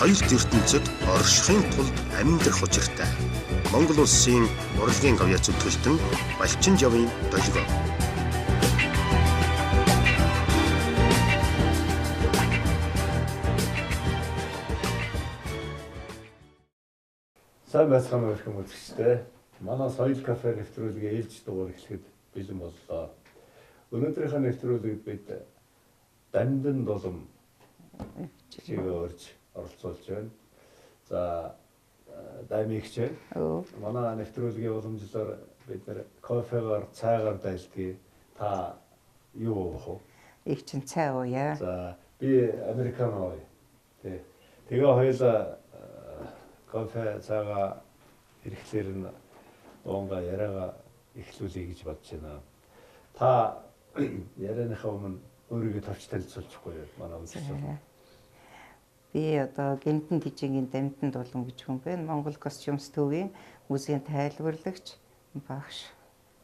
Соёлт ертөнцөд оршихын тулд амьдрах учиртай. Монгол улсын урлагийн гавьяа зүтгэлтэн Балчинжавын долгио. Сайн байцгаана уу эрхэм үзэгчдээ. Манай Соёл кафе нэвтрүүлгийн ээлж дугаар эхлэхэд бэлэн боллоо. Өнөөдрийнхөө нэвтрүүлэгт бид Дамдин Дулам чигээ урьж оролцуулж байна. За Дамигч манай нэвтрүүлгийн уламжлалаар бид нэр кофегаар, цайгаар дайлдгийг. Та юу уух вэ? Их чин цай ууя. За би американо ууя. Тэ. Тэгээ хоёулаа кофе цайгаа ирэхлээр нь уунга яриагаа эхлүүлье гэж бодож байна. Та ярианыхаа өмнө өөрийгөө товч танилцуулчихгүй юу манай үзэгч бол. Би одоо Гэнтэн Дижингийн Дамдин Дулам гэж хүн байна. Монгол костюмс төвийн музейн тайлбарлагч, багш,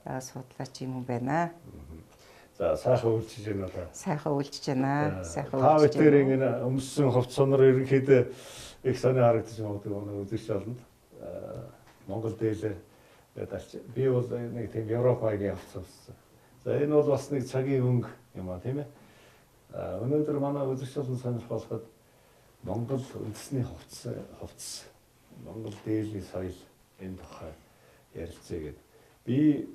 судлаач юм байна. За сайхан үйлчилж байна уу? Сайхан үйлчилж байна. Сайхан үйлчилж. Та бүхэн ингэ өмссөн хувцс сонор ерөнхийдөө их сонио харагдаж магадгүй манай үзэгч олонд. Монгол дээлээ гэдэг. Би бол нэг тийм Европ маягийн хувцас өмссөн. За энэ бол бас нэг цагийн өнгө юм а тийм ээ. Өнөөдөр манай үзэгч олон сонирхолтой Монгол үндэсний хувцас, Монгол дээлийн соёл энэ тухай ярилцъя гэд. Би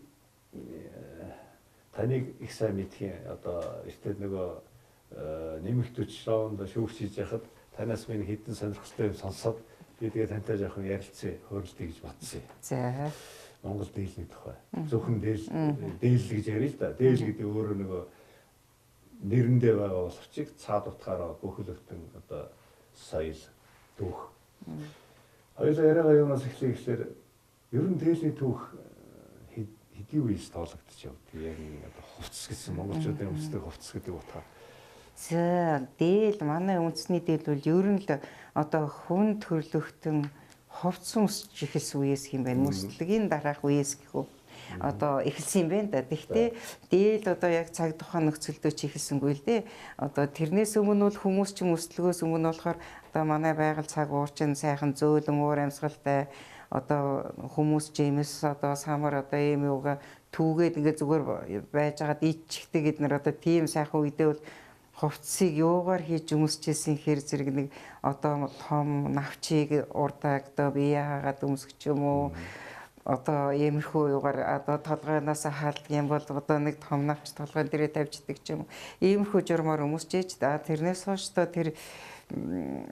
таныг их сайн мэдхийн. Одоо эртээд нөгөө нэмэгдүүч шоунд шүүгч хийж яхад танаас минь хэдэн сонирхолтой юм сонсоод би тэгээ тантай жоохон ярилцъя, хөөрөлдөе гэж бодсон юм. За. Монгол дээлийн тухай. Зөвхөн дээл гэж ярил л да. Дээл гэдэг өөрөө нөгөө нэрэндээ байгаа боловч цаад утгаараа бүхэл бүтэн одоо соёл түүх. Хоёулаа яриагаа юунаас эхлэе гэхээр ер нь дээлийн түүх хэдийн үеэс тоологдож явдаг. Яг энэ одоо хувцас гэсэн монголчуудын өмсдөг хувцас гэдэг утгаар. За дээл манай үндэсний дээл бол ер нь л одоо хүн төрлөختөн хувцас өмсөж эхэлсэн үеэс юм байна. Мөслөгийн дараах үеэс гэх үү. Одоо эхэлсэн юм байна да. Тэгэхдээ дээл одоо яг цаг тухайн нөхцөлдөө ч эхэлсэнгүй л дээ. Одоо тэрнээс өмнө бол хүмүүс ч мөслөгөөс өмнө болохоор одоо манай байгаль цаг уурчин сайхан зөөлөн уур амьсгалтай одоо хүмүүс ч юмс одоо самар одоо ийм юугаа түүгээд ингээ зүгээр байж байгаад иччихдэг бид нар одоо тийм сайхан үедээ бол хувцсыг юугаар хийж өмсөжсэн хэр зэрэг нэг одоо том навчийг урдааг одоо бие хаагаад өмсөх ч юм уу одоо иймэрхүү юугаар одоо толгойноос хаалдаг юм бол одоо нэг том навч толгойн дээрээ тавьждаг ч юм уу иймэрхүү журмаар өмсөж да. Тэрнээс хойш одоо тэр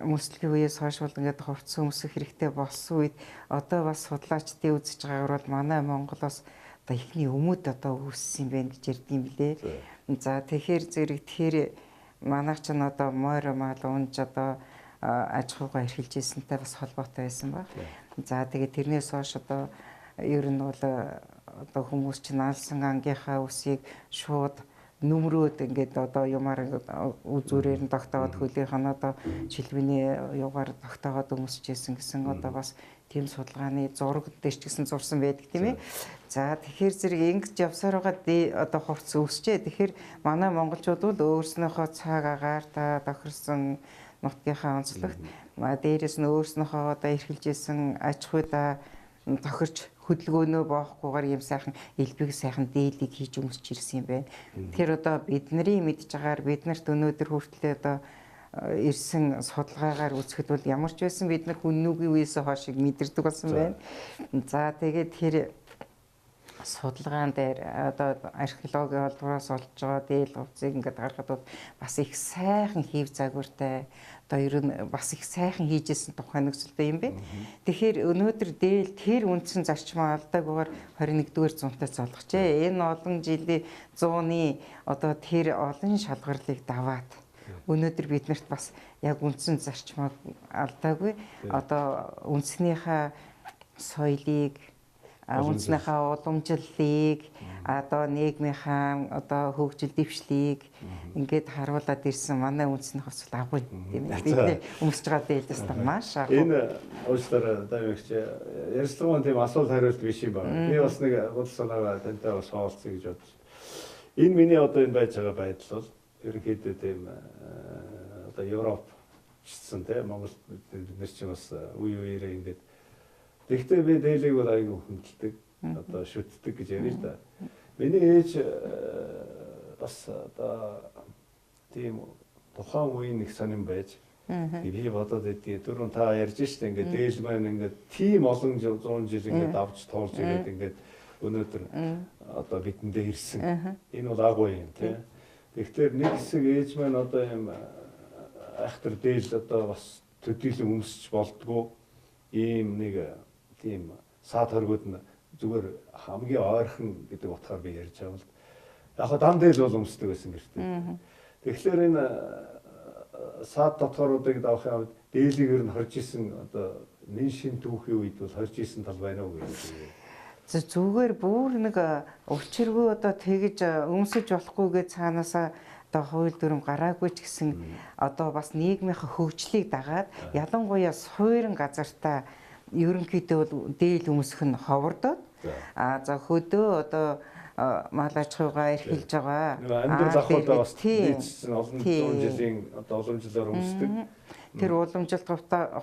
мөслөгийн үеэс хойш бол ингээд хувцас өмсөх хэрэгтэй болсон үед одоо бас судлаачдын үзэж байгаагаар бол манай Монголоос одоо эхний өмд одоо үүссэн юм байна гэж ярьдаг юм билээ. За тэгэхээр зэрэг тэр манайх ч одоо мойр мал унж одоо аж ахуйгаа эрхэлж ирсэнтэй бас холбоотой байсан баг. За тэгээд тэрнээс хойш одоо ер нь бол одоо хүмүүс чинь алсан ангийнхаа үсийг шууд нүмрөөд ингээд одоо юмар үзүүрээр нь тогтоогод хөлийнх нь одоо шилбэний юугаар тогтоогод өмсөж исэн гэсэн одоо бас тийм судалгааны зураг дээр ч гэсэн зурсан байдаг тийм ээ. За тэгэхээр зэрэг ингэж явсаар байгаа одоо хувцас өсчээ. Тэгэхээр манай монголчууд бол өөрснөөхөө цаг агаарта тохирсон нутгийнхаа онцлогт дээрээс нь өөрснөөхөө одоо эрхэлж исэн аж ахуйдаа тохирч хөдөлгөөнөө боохгүйгээр юм сайхан элбэг сайхан дээлийг хийж өмсөж ирсэн юм байна. Тэгэхээр одоо бидний мэдж байгаагаар биднэрт өнөөдөр хүртлээ одоо ирсэн судалгаагаар үзэхэд бол ямар ч байсан бид нар хүннүүгийн үеэс хойш мэдэрдэг болсон байна. За тэгээд тэр судалгаан дээр одоо археологийн олдвороос олж байгаа дээл хувцсыг ингээд гаргахад бол бас их сайхан хийв загвартай одоо ер нь бас их сайхан хийжсэн тухай нөхцөлтэй юм байна. Тэгэхээр өнөөдөр дээл тэр үндсэн зарчмаа алдаагүйгээр 21-р зуунтай золгожээ. Энэ олон жилийн зууны одоо тэр олон шалгарлыг даваад өнөөдөр биднэрт бас яг үндсэн зарчмаа алдаагүй одоо үндснийхээ соёлыг үндснийхээ уламжлалыг одоо нийгмийнхаа одоо хөгжил дэвшлийг ингээд харуулад ирсэн манай үндсний хувцас агуу тийм ээ. Бидний өмсөж байгаа дээлээс та маш агуу. Энэ уучлаарай Дамигч ярилцлагын тийм асуулт хариулт биш юм байна. Би бас нэг бодол санаагаа тантай бас хуваалцъя гэж бодсон. Энэ миний одоо энэ байж байгаа байдал бол ерөнхийдөө тийм одоо Европ өмсчихсэн те Монгол бид нар чинь бас үе үеэрээ ингээд. Тэгэхдээ би дээлийг бол айгүй хүндэлдэг, одоо шүтдэг гэж яриа л да. Миний ээж бас одоо тийм тухайн үеийн нэг сонин байж би бодоод байдгийг дөрөв та ярьж штэ ингээд дээл маань ингээд тийм олон 100 жил ингээд авч туулж ирээд ингээд өнөөдөр одоо бидэндээ ирсэн. Энэ бол агуу юм тий. Тэгэхээр нэг хэсэг ээж маань одоо юм айхтар дээл одоо бас төдийлөн өмсч болдгоо ийм нэг тийм саад хоргууд нь зүгээр хамгийн ойрхон гэдэг утгаар би ярьж байгаа бол яг хаа дан дээл бол өмсдөг байсан гэртээ. Тэгэхээр энэ саад дотооруудыг давах юм дээлийг ер нь хорж исэн одоо нэн шин түүхийн үед бол хорж исэн тал байна уу гэж. Зүгээр бүр нэг учиргүй одоо тэгж өмсөж болохгүй гэж цаанаасаа одоо хууль дүрм гараагүй ч гэсэн одоо бас нийгмийнхээ хөгжлийг дагаад ялангуяа суурин газартаа ерөнхийдөө бол дээл өмсөх нь ховордоод а за хөдөө одоо мал аж ахуйгаа эрхэлж байгаа. Амьдрал ахуйдаа бас нийцсэн олон зуун жилийн одоо уламжлалаар өмсдөг. Тэр уламжлалт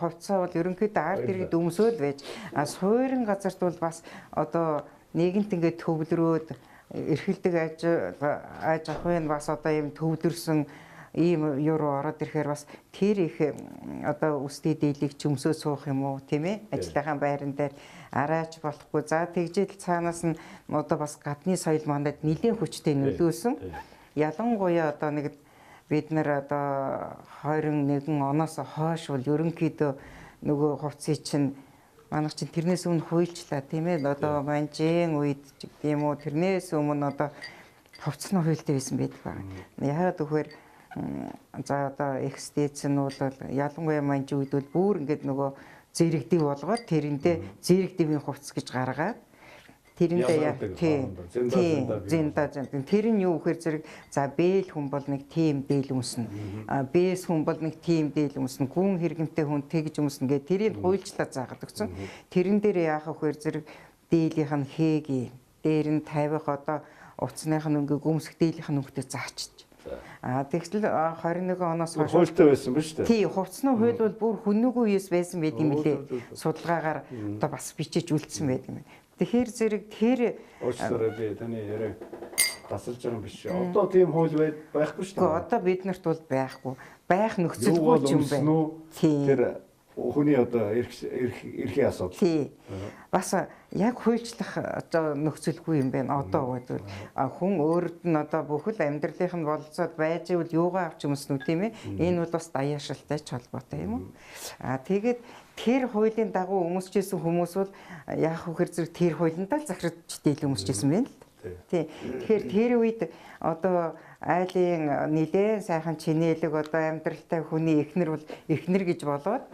хувцас бол ерөнхийдөө ард иргэд өмсөөл байж а суурин газарт бол бас одоо нэгэнт ингээд төвлөрөөд эрхэлдэг аж ахуй нь бас одоо ийм төвлөрсөн ийм юу руу ороод ирэхээр бас тэр их одоо үсний дээлийг ч өмсөө суух юм уу тийм ээ ажлынхаа байран дээр араач болохгүй. За тэгжэл цаанаас нь одоо бас гадны соёл манад нэлээд хүчтэй нөлөөлсөн. Ялангуяа одоо нэг бид нар одоо 21 оноос хойш бол ерөнхийдөө нөгөө хувцсыг чинь манайх чинь тэрнээс өмнө хуйлчлаа тийм ээ одоо манжийн үед ч гэдэм үү тэрнээс өмнө одоо хувцсны хуйлтай байсан байдаг байна. Яагаад гэвэл за одоо экстец нь бол ялангуяа манжийн үед бол бүр ингээд нөгөө зэрэг дэв болгоод тэрэндээ зэрэг дэвийн хувцс гэж гаргаад тэрэндээ яа тийм зинда зинда тэр нь юу гэхээр зэрэг за бээл хүн бол нэг тийм дээл өмснө, бээс хүн бол нэг тийм дээл өмснө, гүн хэрэгэнтэй хүн тэгж өмснө гэх тэрийг хуйлчлаа заагаад өгсөн. Тэрэн дээр яах вэ гэхээр зэрэг дээлийнх нь хээгийн дээр нь тавих одоо утасных нь өнгө гүмсэх дээлийнх нь өнгөтэй заачиж. А тэгтэл 21 оноос хойш хуультай байсан ба шүү дээ. Тий, хувцсны хууль бол бүр хүннүгөө үеэс байсан байт юм лээ. Судалгаагаар одоо бас бичиж үлдсэн байт юм. Тэгэхээр зэрэг тэр уучлаарай би таны яриаг тасалж байгаа юм биш. Одоо тийм хууль байхгүй шүү дээ. Одоо бид нарт бол байхгүй. Байх нөхцөлгүй ч юм байна. Тэр хүний одоо эрхийн асуудал. Тий. Бас яг хуульчлах одоо нөхцөлгүй юм байна. Одоо бодвол хүн өөрд нь одоо бүхэл амьдралынх нь бололцоод байж ивэл юугаа авч өмснө үү тийм ээ. Энэ бол бас даяаршилтай ч холбоотой юм уу? А тэгээд тэр хуулийн дагуу өмсөжсэн хүмүүс бол яах вэ гэхээр зэрэг тэр хуулиндаа л захирч дээл өмсөжсэн байна л. Тий. Тэгэхээр тэр үед одоо айлын нилээн сайхан чинээлэг одоо амьдралтай хүний эхнэр бол эхнэр гэж болоод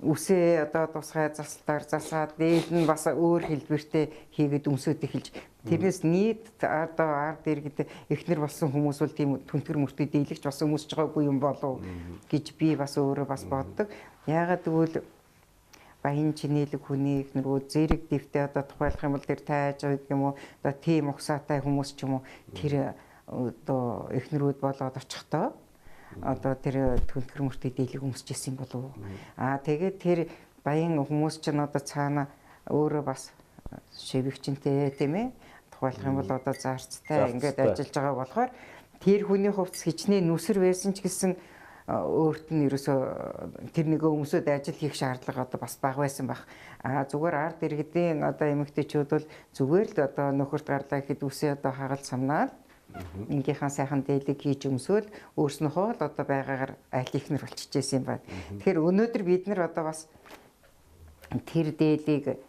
үсээ одоо тусгай заслаар засаад дээл нь бас өөр хэлбэртэй хийгээд өмсөд эхэлж тэрнээс нийт одоо ард иргэд эхнэр болсон хүмүүс бол тийм түнтгэр мөртөө дийлэгч бас өмсөж байгаагүй юм болов гэж би бас өөрөө бас боддог. Яагаад гэвэл баян чинээлэг хүний эхнэр зэрэг дэвтэй одоо тухайлах юм бол тэр тайж байгаа юм уу одоо тийм угсаатай хүмүүс ч юм уу тэр одоо эхнэрүүд болоод очихдоо одоо тэр түнтгэр мөртөө дийлэг өмсөж исэн болов уу. Аа тэгээд тэр баян хүмүүс чинь одоо цаана өөрөө бас шивэгчэнтэй тийм ээ тухайлах юм бол одоо зарцтай ингээд ажиллаж байгаа болохоор тэр хүний хувцас хичнээн нүсэр байсан ч гэсэн өөрт нь ерөөсөө тэр нэгөө өмсөд ажил хийх шаардлага одоо бас бага байсан байх. А зүгээр ард иргэдийн одоо эмэгтэйчүүд бол зүгээр л одоо нөхөрт гарлаа гэхэд үсээ одоо хагалт самнаад ингийнхаа сайхан дээлэг хийж өмсөөл өөрснөхөө л одоо байгаагаар айл ихнэр болчихжээ юм байна. Тэгэхээр өнөөдөр бид нар одоо бас тэр дээлийг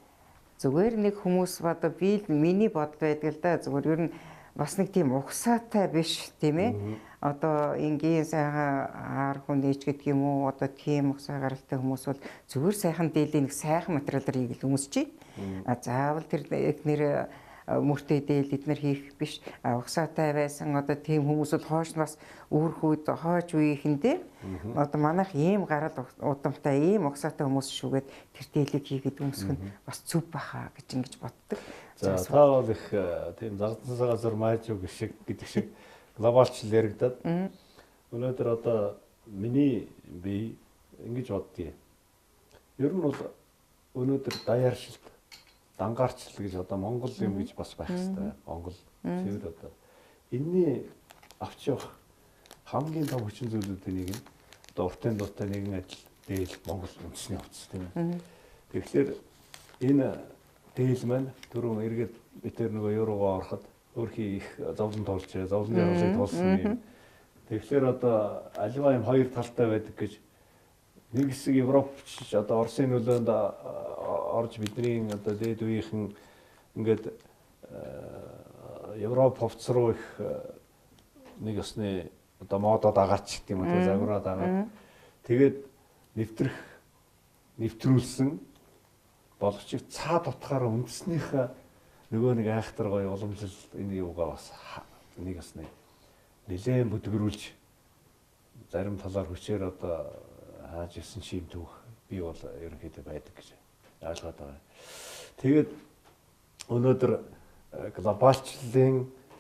зүгээр нэг хүмүүс одоо би л миний бодол байдаг л да зүгээр ер нь бас нэг тийм угсаатай биш тийм ээ. Одоо энгийн сайхан аар хүн нээж гэдэг юм уу одоо тийм угсаа гаралтай хүмүүс бол зүгээр сайхан дээлийн нэг сайхан материалаар хийгээл өмсчий. А заавал тэр нэр мөртөө дээл эднэр хийх биш. Угсаатай байсан одоо тийм хүмүүс бол хойш нь бас үүрхүүд хойч үеийнхэндээ одоо манайх ийм гарал удамтай ийм угсаатай хүмүүс шүүгээд тэр дээлийг хийгээд өмсөх нь бас зүв баха гэж ингэж боддог. За та бол их тийм зарцсан газар маажуу шиг гэдэг шиг глобалчлал яригдаад өнөөдөр одоо миний бие ингэж боддгийг. Ер нь бол өнөөдөр даяаршилт, дангаарчлал гэж одоо Монгол юм гэж бас байх хэрэгтэй. Монгол цэвэр одоо энэний авч явах хамгийн том хүчин зүйлүүдийн нэг нь одоо уртын дуутай нэгэн адил дээл Монгол үндэсний хувцас тийм ээ. Тэгэхээр энэ дээл маань түрүүн эргээд би тэр нөгөө еврогоо ороход өөрхий их зовлон туулжээ, зовлон жаргалыг туулсан юм. Тэгэхээр одоо аливаа юм хоёр талтай байдаг гэж нэг хэсэг Европч одоо Оросын нөлөөнд орж бидний одоо дээд үеийнхэн ингээд Европ хувцас руу их нэг ёсны одоо модод агаад ч гэдэг юм уу, загвараад агаад тэгээд нэвтрүүлсэн боловч цаад утгаараа үндэснийхээ нөгөө нэг айхтар гоё уламжлал энэ юугаа бас нэг ёсны нэлээд бүдгэрүүлж зарим талаар хүчээр одоо хааж ирсэн чим түүх би бол ерөнхийдөө байдаг гэж ойлгоод байгаа. Тэгээд өнөөдөр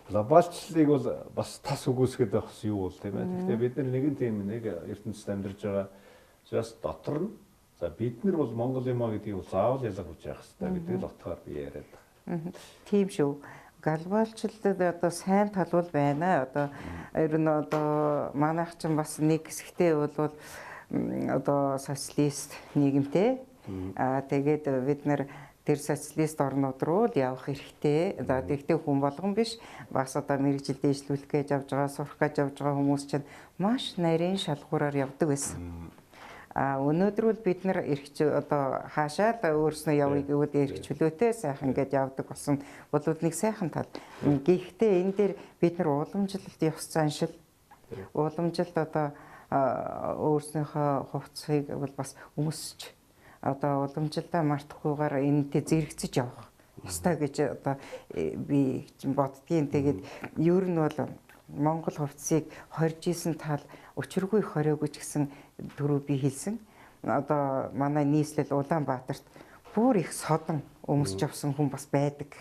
глобалчлалыг бол бас тас үгүйсгээд байх юу бол тийм ээ. Гэхдээ бид нар нэгэн тийм нэг ертөнцид амьдарч байгаа учраас дотор нь за бид нар бол Монгол юм а гэдгийг бол заавал ялгаж явах хэрэгтэй гэдэг л утгаар би яриад байгаа. Тийм шүү. Глобалчлалд одоо сайн тал бол байна. Одоо ер нь одоо манайх ч бас нэг хэсэгтээ бол одоо социалист нийгэмтэй. Аа тэгээд бид нар тэр социалист орнууд руу л явах хэрэгтэй. За тэгтээ хүн болгон биш. Бас одоо мэргэжил дэвшлүүлэх гэж явж байгаа, сурах гэж явж байгаа хүмүүс чинь маш нарийн шалгуураар явдаг байсан. А өнөөдөр бол бид нар эрх одоо хаашаа л өөрснөө явъя гэвэл эрх чөлөөтэй сайхан гэж явдаг болсон бол нэг сайхан тал. Гэхдээ энэ дээр бид нар уламжлалт ёс заншил, уламжлалт одоо өөрснийхөө хувцсыг бол бас өмсч одоо уламжлалтаа мартахгүйгээр энэтэй зэрэгцэж явах ёстой гэж одоо би боддгийн. Тэгээд ер нь бол Монгол хувцсыг хорж исэн тал учиргүй хориогүй ч гэсэн түрүү би хэлсэн. Одоо манай нийслэл Улаанбаатарт бүр их содон өмсч явсан хүн бас байдаг.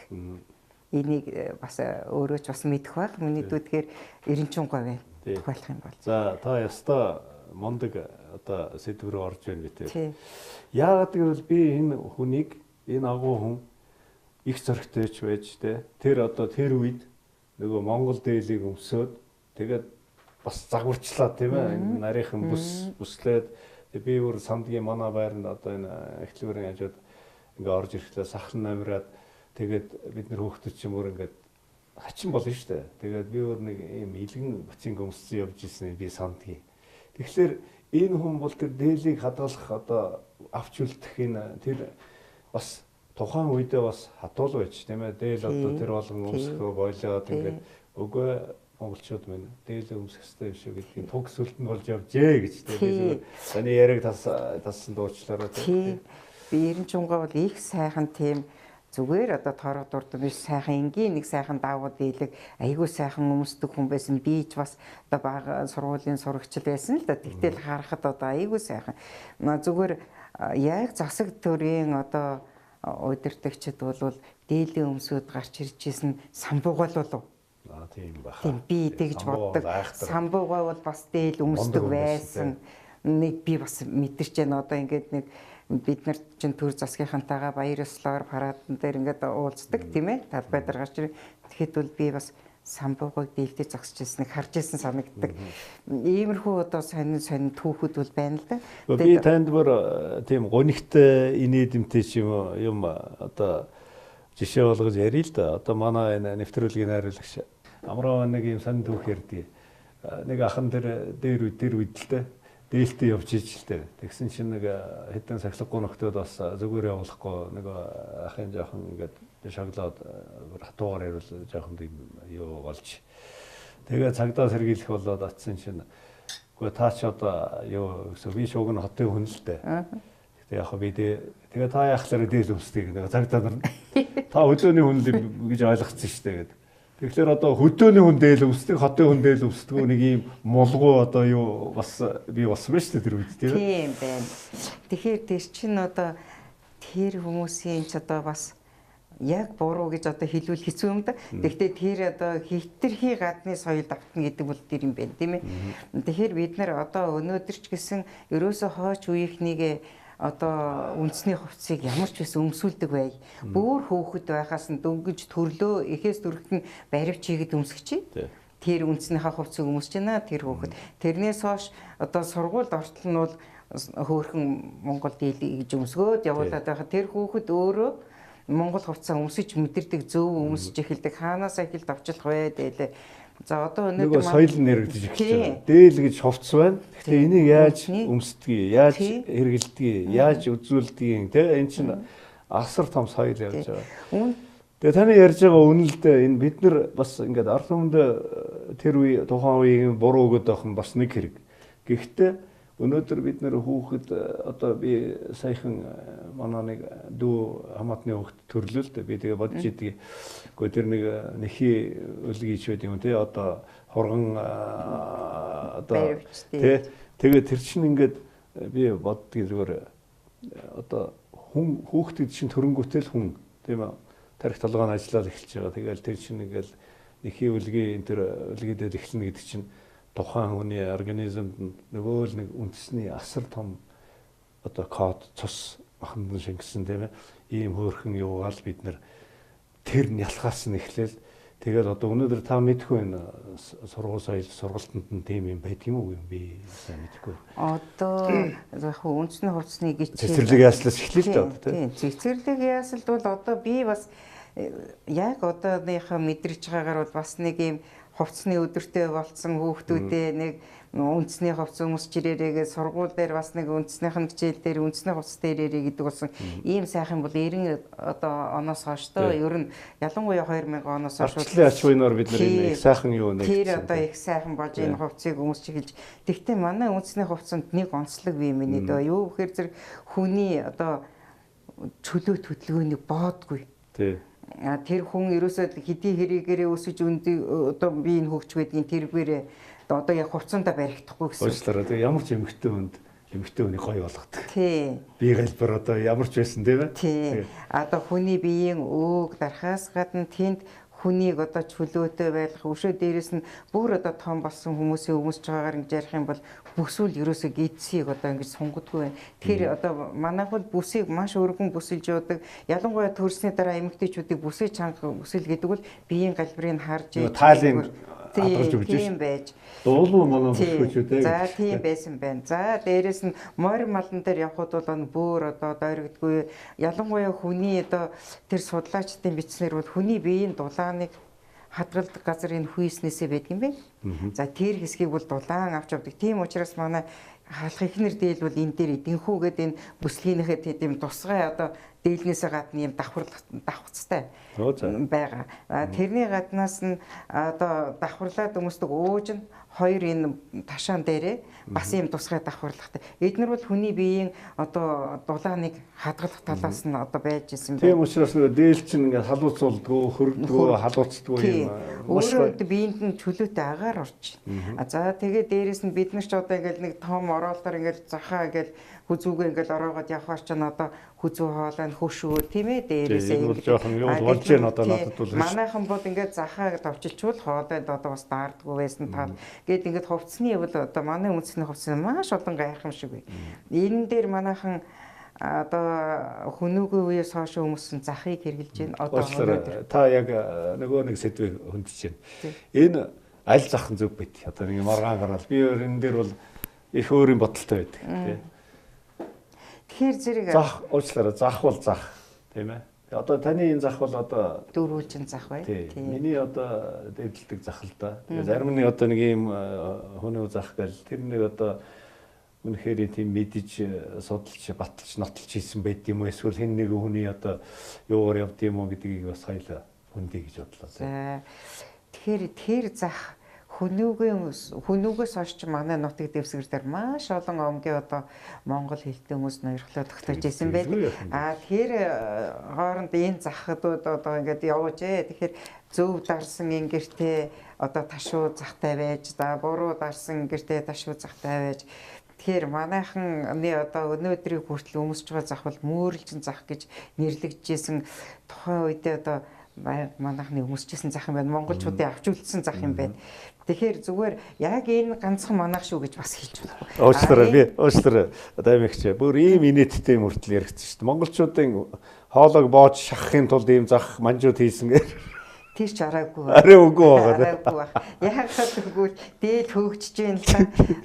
Энийг бас өөрөө ч бас мэдэх байх. Миний дүүдгээр Эренчүн говь байна. Тухайлах юм бол. За та ёстой мундаг одоо сэдв рүү орж байна би. Яагаад гэвэл би энэ хүнийг энэ агуу хүн их зоригтой ч байж тэ. Тэр одоо тэр үед нөгөө Монгол дээлийг өмсөөд тэгээд бас загварчлаа тийм ээ. Энэ нарийнхан бүслээд би бүр сандгийн манай байранд одоо энэ эхлүүрийн хажууд ингээ орж ирэхлээ сахлан амираад тэгээд бид нар хөөхдөд ч юм уу ингээд хачин болно шүү дээ. Тэгээд би өөр нэг ийм илгэн ботинг өмссөн явж ирсэн би сандгийн. Тэгэхээр энэ хүн бол тэр дээлийг хадгалах одоо авч үлдэх энэ тэр бас тухайн үедээ бас хатуул байж тийм ээ. Дээл одоо тэр болгон өмсөхөө болоод ингээд үгүй монголчууд минь дээл өмсөх ёстой юм шиг гэдгийг туг сүлтэнд болж явжээ гэж тийм би зүгээр таны яриаг тассан дуучлаарай тийм. Би Эренчүнгаа бол их сайхан тийм зүгээр одоо тороо дурд биш сайхан энгийн нэг сайхан даавуу дийлэг айгүй сайхан өмсдөг хүн байсан. Би ч бас одоо бага сургуулийн сурагч л байсан л да. Тэгтэл харахад одоо айгүй сайхан. Зүгээр яг засаг төрийн одоо удирдагчид бол дээлийн өмсөд гарч ирж исэн самбуугаал болов. Аа тийм баха. Тийм би тэгж боддог. Самбуугаа бол бас дээл өмсдөг байсан. Нэг би бас мэдэрч байна. Одоо ингээд нэг бид нар чинь төр засгийнхантайгаа баяр ёслоор парадан дээр ингээд уулздаг тийм ээ. Талбай дээр гарч ирэх. Тэгэхэд бол би бас самбуугыг дээлдэж зогсож ирснийг харж ирсэн санагддаг. Иймэрхүү одоо сонин сонин түүхүүд бол байна л да. Би танд бүр тийм гонигтай инээдэмтэй ч юм юм одоо жишээ болгож ярил л да. Одоо манай энэ нэвтрүүлгийн найруулагч Амраа нэг юм сонин түүх ярьдгийг. Нэг ахан тэр дээр үед л дээ дээлтэй явж иж л дээ. Тэгсэн чинь нэг хэдэн сахилгагүй нөхдөөд бас зүгээр явуулахгүй нэг ахын жоохон ингээд шоглоод хатуугаар ярил жоохон тийм юу болж тэгээ цагдаа сэргийлэх болоод очсон чинь үгүй та ч одоо юу гэсэн би шууг нь хотын хүн л дээ. Гэтэ яг би тэгээ та яахлаараа дээл өмсдөг нэг цагдаа нар та хөдөөний хүн л гэж ойлгоцсон шүү дээ гэдэг. Тэгэхээр одоо хөдөөний хүн дээл өмсдөг, хотын хүн дээл өмсдөг нэг ийм мулгуу одоо юу бас би болсон байна шүү дээ тэр үед тийм ээ. Тийм байна. Тэгэхээр тэр чинь одоо тэр хүмүүсийн ч одоо бас Яг буруу гэж одоо хэлвэл хэцүү юм да. Тэгэхдээ тэр одоо хитрхи гадны соёл давтна гэдэг бол тэр юм байна, тийм ээ. Тэгэхээр бид нар одоо өнөөдөр ч гэсэн ерөөсөө хойч үеийнхнийг одоо үндэсний хувцсыг ямар ч байсан өмсүүлдэг бай. Бөөр хөөхөд байхаас нь дөнгөж төрлөө эхээс төрөлт нь баривч хийгээд өмсгч. Тэр үндэснийхээ хувцсыг өмсөж байна тэр хөөхөд. Тэрнээс хойш одоо сургуульд ортол нь бол хөөрхөн Монгол дийл гэж өмсгөөд явуулаад байхад тэр хөөхөд өөрөө Монгол хувцсаа өмсөж мэдэрдэг, зөв өмсөж эхэлдэг. Хаанаас эхэлд авчлах вэ дээлээ. За одоо өнөөдөр соёл нь яригдж эхэлж байгаа. Дээл гэж хувцс байна. Гэхдээ энийг яаж өмсдгийг, яаж хэрэглэдгийг, яаж үзүүлдгийг тэ энэ чинь асар том соёл явж байгаа. Тэгээ таны ярьж байгаа үнэлдээ энэ бид нар бас ингээд ард түмэнд тэр үе тухайн үеийн буруу өгöd байх нь бас нэг хэрэг. Гэхдээ өнөөдөр бид нэр хүүхэд одоо би саяхан манай нэг дүү хамаатны хүүхэд төрлөө л дээ. Би тэгээ бодож идэг. Гэхдээ тэр нэг нэхий өлгийч байд юм те одоо хурган одоо те тэгээ тэр чинь ингээд би боддгийг зүгээр одоо хүн хүүхэд чинь төрөнгүүтэл хүн тийм ээ тарих толгойн ажиллаад эхэлж байгаа. Тэгээл тэр чинь ингээд нэхий өлгий энэ тэр өлгийдээд эхэлнэ гэдэг чинь тухайн хүний организмд нөгөө л нэг үндэсний асар том одоо код цус маханд нь шингэсэн тийм ээ ийм хөөрхөн юугаал бид нэр тэр нялхаас нь эхлээл тэгэл одоо өнөөдөр та мэдхгүй энэ сургууль соёл сургалтанд нь тийм юм байдаг юм уу юм би сайн мэдэхгүй. Одоо яг хөө үндэсний хувцсны гिचээ цэцэрлэг яслаас эхлэв л дээ тийм. Цэцэрлэг ясалд бол одоо би бас яг одооныхоо мэдэрч байгаагаар бол бас нэг юм хувцсны өдөртэй болцсон хүүхдүүдээ нэг үндэсний хувцс өмсч ирээрээгээ сургууль дээр бас нэг үндэснийх нь хичээл дээр үндэсний хувцс дээр ирээ гэдэг болсон ийм сайхан бол 90 одоо оноос хойш тоо ер нь ялангуяа 2000 оноос хойш ач буйнаар бид нар энэ их сайхан юу нэг тэр одоо их сайхан болж энэ хувцсыг өмсч эхэлж. Тэгтээ манай үндэсний хувцсанд нэг онцлог бий миний дөө юу гэхээр зэрэг хүний одоо чөлөө хөдөлгөөнийг боодгүй. Тий. Тэр хүн ерөөсөө хэдий хэрэгээрээ өсөж одоо би энэ хөгж байдгийн тэргээрээ одоо яг хувцсандаа баригдахгүй гэсэн. Уучлаарай. Тэгээ ямар ч эмэгтэй хүнд эмэгтэй хүний гоё болгодог. Тий. Бие галбар одоо ямар ч байсан тийм ээ. Тий. Одоо хүний биеийн өөг дарахаас гадна тэнд хүнийг одоо чөлөөтэй байлгах өшөө дээрэс нь бүр одоо том болсон хүмүүсийн өмсөж байгаагаар ингэж ярих юм бол бүсүүл ерөөсөө гидсийг одоо ингэж сунгадгүй байна. Тэгэхээр одоо манайх бол бүсийг маш өргөн бүсэлж явдаг. Ялангуяа төрсний дараа эмэгтэйчүүдийг бүсээ чанга бүсэл гэдэг бол биеийн галбирыг харж таалын хадгалж өгч тийм байж. Дуулуу манай бүсгүүчүүд ээ. За тийм байсан байна. За дээрэс нь морь малан дээр явхад бол бөөр одоо дойрогдгүй. Ялангуяа хүний одоо тэр судлаачдын бичснээр бол хүний биеийн дулааныг хадгалдаг газар энэ хүйснээсээ байдаг юм байна. За тэр хэсгийг бол дулаан авч явдаг. Тийм учраас манай халах ихнэр дээл бол энэ дээр эдэнхүү гэдэг энэ бүслэгийнхээ тийм тусгай одоо дээлнээсээ гадна юм давхцтай байгаа. Тэрний гаднаас нь одоо давхарлаад өмсдөг ууж нь хоёр энэ ташаан дээрээ бас ийм тусгай давхарлагтай. Эднэр бол хүний биеийн одоо дулааныг хадгалах талаас нь одоо байж исэн байна. Тийм учраас нөгөө дээл чинь ингээд халууцуулдгүү, хөрдгөө, халууцдгүү юм. Өөрөө биеинд нь чөлөөтэй агаар орч. За тэгээ дээрээс нь бид нар ч одоо ингээд нэг том ороолтоор ингээд захаа ингээд хүзүүгээ ингээд ороогоод явхаар ч одоо хүзүү хоолой нь хөшөө тийм ээ дээрээсээ ингээд жоохон юу болж байна одоо надад бол манайхан бол ингээд захаа товчилчвал хоолойд одоо бас daардгүй байсан тал гээд ингээд хувцсны бол одоо манай үндэсний хувцас маш олон гайхамшиг бай. Энэ дээр манайхан одоо хүнүүгийн үеэс хойш өмсөн захыг хэрглэж байна. Одоо өнөөдөр та яг нөгөө нэг сэдвийг хөндөж байна. Энэ аль зах нь зөв байт. Одоо нэг маргаан гараал би энэ дээр бол их өөрийн бодолтой байдаг тий. Тэгэхээр зэрэг зах уучлаарай зах бол зах тийм ээ. Одоо таны энэ зах бол одоо дөрвөлжин зах бай. Тийм. Миний одоо дэвдэлдэг зах л да. Тэгээ зарим нэг одоо нэг ийм хүний зах гэл тэр нэг одоо үнэхээр тийм мэдэж судалж баталж нотолж хийсэн байд юм уу эсвэл хэн нэг хүний одоо юугаар явд юм уу гэдгийг бас хоёлаа хүндий гэж бодлоо. За тэгэхээр тэр зах хүнүүгээс хойш ч манай нутаг дэвсгэр дээр маш олон омгийн одоо монгол хэлтэй хүмүүс ноёрхлоо тогтоож исэн байдаг. А тэр хооронд энэ захадууд одоо ингээд явжээ. Тэгэхээр зөв дарсан ингэртэй одоо ташуу захтай байж, за буруу дарсан ингэртэй ташуу захтай байж. Тэгэхээр манайхны одоо өнөөдрийг хүртэл өмсөж байгаа зах бол мөөрлжин зах гэж нэрлэгдэжсэн тухайн үедээ одоо манайхны өмсөжсэн зах юм байна. Монголчуудын авч үлдсэн зах юм байна. Тэгэхээр зүгээр яг энэ ганцхан манайх шүү гэж бас хэлж болохгүй. Уучлаарай би уучлаарай даймигч. Бүр ийм инээдтэй юм хүртэл яригдсан шүү дээ. Монголчуудын хоолойг боож шахахын тулд ийм зах манжууд хийсэн гэх. Тэр ч араагүй. Арай үгүй байгаа. Араагүй баг. Яагаад гэвэл дээл хөгжиж байна л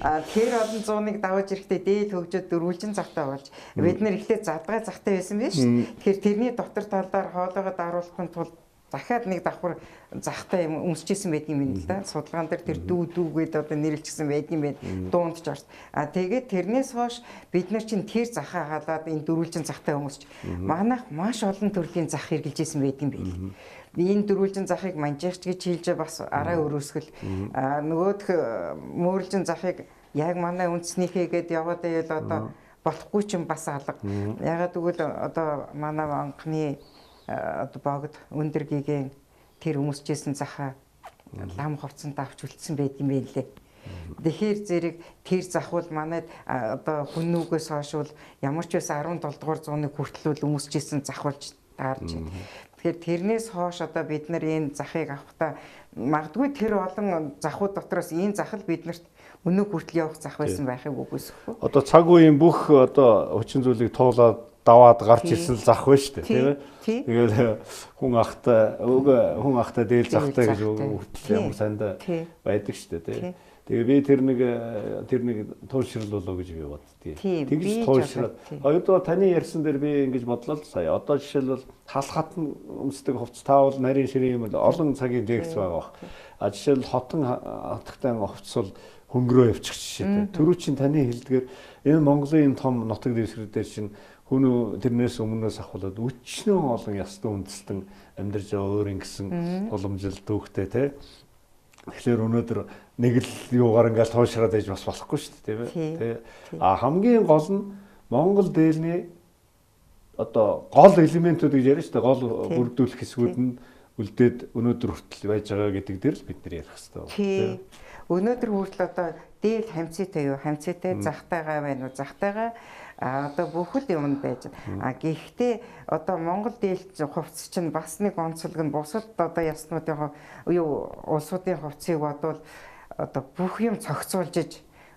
та. Тэр олон зууныг даваж ирэхдээ дээл хөгжөөд дөрвөлжин захтай болж бид нэр эхлээд задгай захтай байсан биз шүү. Тэгэхээр тэрний дотор талдаар хоолойгоо даруулахын тулд дахиад нэг давхар захтай юм өмсөжсэн байдаг юм байна л да. Судалгаан дээр тэр дүү дүүгээд одоо нэрлэжсэн байдаг юм байна. Дуунд ч орс. А тэгээд тэрнээс хойш бид нар чинь тэр захаа халаад энэ дөрвөлжин захтай өмсөж манайх маш олон төрлийн зах хэрглэжсэн байдаг юм байна. Энэ дөрвөлжин захыг манжигч гэж хэлж бас арай өрөөсгөл. А нөгөөх мөөрлжин захыг яг манай үндснийхээ гээд яваад байвал одоо болохгүй ч юм бас алга. Ягаад гэвэл одоо манай анхны одоо богд өндөр гигэн тэр өмсөжсэн захаа лам хувцсанд авч үлдсэн байт юм байна лээ. Тэгэхээр зэрэг тэр зах бол манайд одоо хүннүүгээс хойш бол ямар ч байсан 17 дугаар зууны хүртэл өмсөжсэн зах болж таарч байна. Тэгэхээр тэрнээс хойш одоо бид нар энэ захыг авахдаа магадгүй тэр олон захууд дотроос энэ зах л биднэрт өнөө хүртэл явах зах байсан байхыг үгүйсэхгүй. Одоо цаг үеийн бүх одоо хүчин зүйлийг туулаад даваад гарч ирсэн л зах байна шүү дээ, тийм ээ. Тэгээд хүн ахтай хүн ахтай дээл захтай гэж хүртэл ямар сандаа байдаг шүү дээ, тийм. Тэгээ би тэр нэг туйлшрал болоо гэж би боддгийг. Тэгж туйлшрал. Хоёрдугаар таны ярьсан дээр би ингэж бодлоо л сая. Одоо жишээлбэл хал хатан өмсдөг хувцас таавал нарийн ширийн юм олон цагийн лекц байгаа бах. А жишээлбэл хотон хатагтай хувцас бол хөнгөрөө явчих жишээтэй. Түрүү чинь таны хэлдгээр энэ Монголын энэ том нутаг дэвсгэр дээр чинь хүн тэрнээс өмнөөс ахуулаад өчнөө олон ястан үндэстэн амьдарч байгаа өөр ингэсэн уламжлал түүхтэй те. Тэгэхээр өнөөдөр нэг л юугаар ингээл туйлшраад байж бас болохгүй шүү дээ, тийм ээ. Тэ. А хамгийн гол нь Монгол дээлний одоо гол элементүүд гэж яриа шүү дээ. Гол бүрдүүлэх хэсгүүд нь үлдээд өнөөдөр хүртэл байж байгаа гэдэг дээр л бид нар ярих хэрэгтэй байна. Тийм. Өнөөдөр хүртэл одоо дээл хамцтай юу? Хамцтай захтайгаа байна уу? Захтайгаа одоо бүхэл юм байж байна. А гэхдээ одоо Монгол дээл хувцас чинь бас нэг онцлог нь бусад одоо яснуудын юу улсуудын хувцсыг бодвол одоо бүх юм цогцолж иж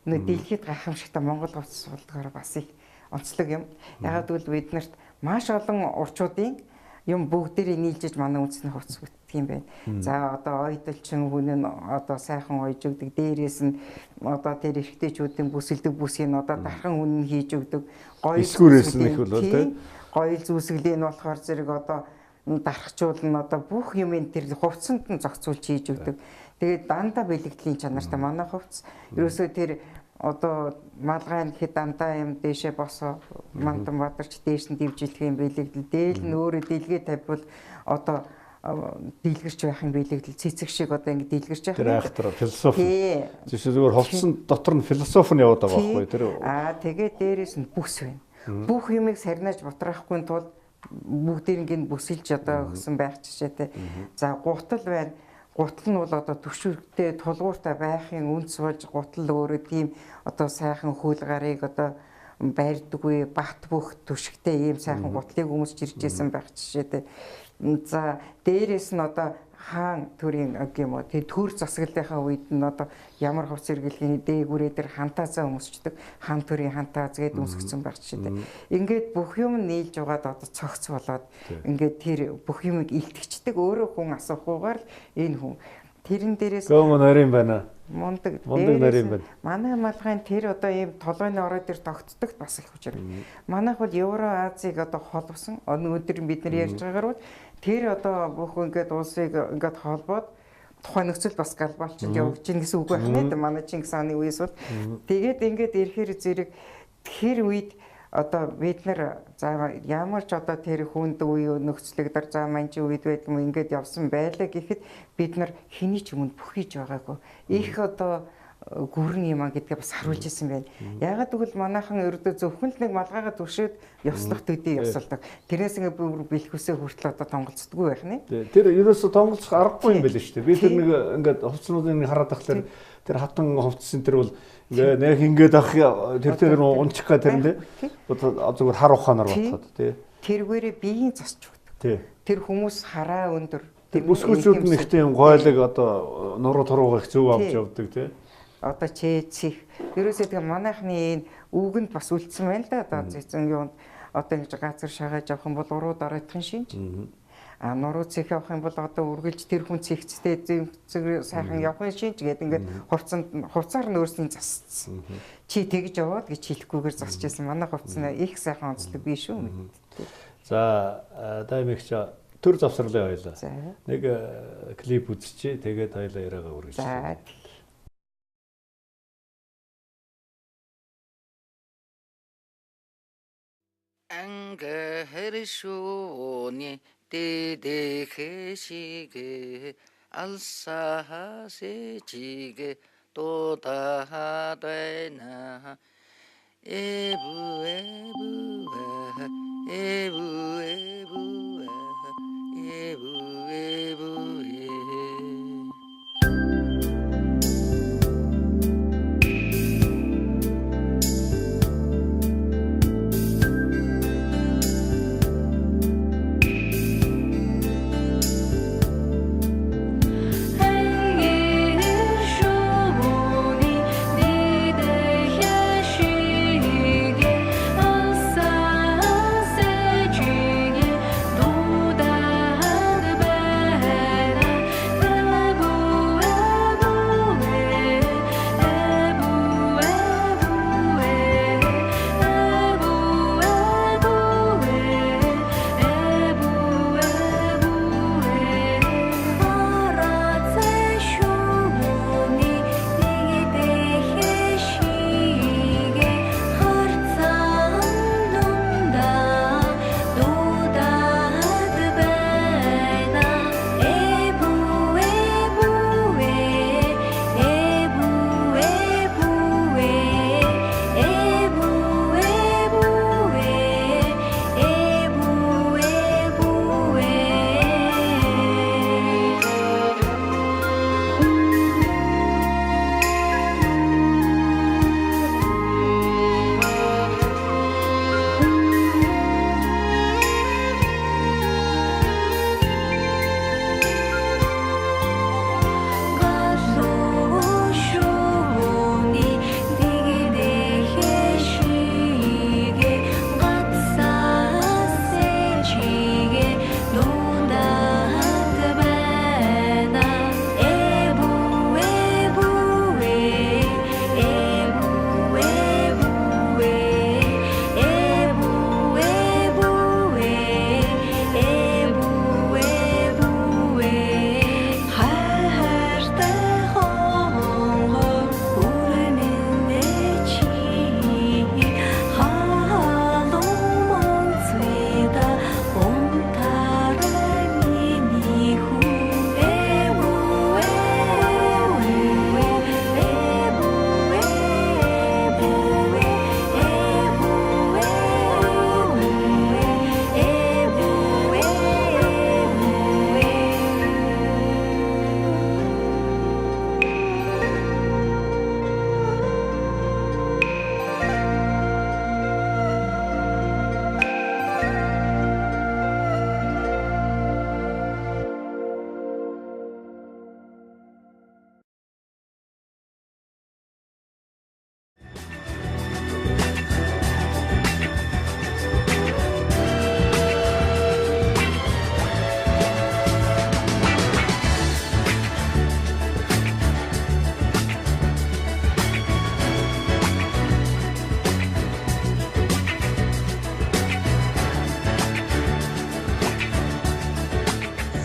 нөө дэлхийд гайхамшигтай Монгол хувцас болдгоор бас их онцлог юм. Ягаад гэвэл бид нарт маш олон урчуудын юм бүгдээрээ нийлжиж манай үндэсний хувцас бүтдэг юм байна. За одоо ойдолчин хүн нь одоо сайхан ойж өгдөг. Дээрээс нь одоо тэр эрэгтэйчүүдийн бүсэлдэг бүсийг нь одоо дархан хүн нь хийж өгдөг. Гоё эсгүүрээс нь их болоо тий. Гоё зүүсгэлээ нь болохоор зэрэг одоо дархажуулна одоо бүх юм энэ тэр хувцсанд нь зохицуулж хийж өгдөг. Тэгээд дандаа бэлэгдлийн чанартай манай хувцас. Ерөөсөө тэр одоо малгай гэхэд дандаа юм дээшээ босоо мантан бадарч дээш нь дивжилэх юм бэлэгдэл. Дээл нь өөрөө дэлгээ тавьбал одоо дийлгэрч байх юм бэлэгдэл. Цэцэг шиг одоо ингэ дийлгэрч байх. Тэр айхтар философи. Жишээ зүгээр хувцсан дотор нь философи нь яваад байгаа байхгүй тэр. Аа тэгээд дээрээс нь бүс байна. Бүх юмыг сарнаж бутраахгүй тулд бүгдээрнг нь бүсэлж одоо өгсөн байх жишээтэй. За гутал байна. Гутал нь бол одоо түвшүүртэй тулгууртай байхын үнц болж гутал өөрөө тийм одоо сайхан хөл гарыг одоо барьдаггүй бат бөх түшигтэй ийм сайхан гутлыг өмсч ирж исэн байх жишээтэй. За дээрээс нь одоо хаан төрийн юм уу тий төр засаглалынхаа үед нь одоо ямар хувц хэрэглэхийн дээгүүрээ тэр хантаазаа өмсчдөг хаан төрийн хантааз гээд өмсгцэн байх жишээтэй. Ингээд бүх юм нийлж угаад одоо цогц болоод ингээд тэр бүх юмыг илтгэждэг өөрөө хүн асуухгүйгээр л энэ хүн тэрэн дээрээс гоо нарийн байна. Мундаг нарийн байна. Манай малгайн тэр одоо ийм толгойн орой дээр тогтдог бас их хүчээр. Манайх бол Евро Азийг одоо холбосон. Өнөөдөр бид нар ярьж байгаагаар бол тэр одоо бүх ингээд улсыг ингээд холбоод тухайн нөхцөл бас глобалчилж явж гин гэсэн үг байх нэ. Манай Чингис хааны үеэс бол тэгээд ингээд ирэхээр зэрэг тэр үед одоо бид нар за ямар ч одоо тэр хүнд үе нөхцөлөг дар за манжин үед байдаг юм ингээд явсан байлаа гэхэд бид нар хэний ч өмнө бүхийж байгаагүй. Их одоо гүрэн юм а гэдгээ бас харуулж исэн байна. Ягаад гэвэл манайхан ердөө зөвхөн л нэг малгайгаа түшээд ёслох төдий ёсолдог. Тэрнээс ингээ бүр бэлхүүсээ хүртэл одоо тонголцдоггүй байх нэ. Тэр ерөөсө тонголцох аргагүй юм байл шүү дээ. Би тэр нэг ингээд хувцснуудыг хараад тахлаар тэр хатан хувцсын тэр бол Ингээ нэг ингээд ах тэр тэр унчих га тэр нэ. Одоо зүгээр хар ухаанаар бодоход тий. Тэргээрээ биеийн засч өгдөг. Тэр хүмүүс хараа өндөр. Тэр бүсгүүчүүд нь ихтэй юм гойлог одоо нуруу турууга их зөв авч явдаг тий. Одоо чээцих. Ерөөсөө тэгээ манайхны энэ үгэнд бас үлдсэн байна л да. Одоо зэзэн юунд одоо ингэж газар шагааж явах юм бол уруу дараадахын шинж. А нуруу цэх явах юм бол одоо үргэлж тэр хүн цэгцтэй зэг сайхан явахын шинж гээд ингээд хувцанд хувцаар нь өөрсний засцсан. Чи тэгж яваад гэж хэлэхгүйгээр засч байсан. Манай хувцас нь их сайхан онцлог биш үү мэд. За даймигч төр завсарлаа хоёлаа. Нэг клип үзчихье. Тэгээд хоёлаа яриагаа үргэлжлүүлье. За. Ангэршүүний дэдэхэшигэ алсахасэжигэ додахадайна эбу эбу эбу эбу эбу эбу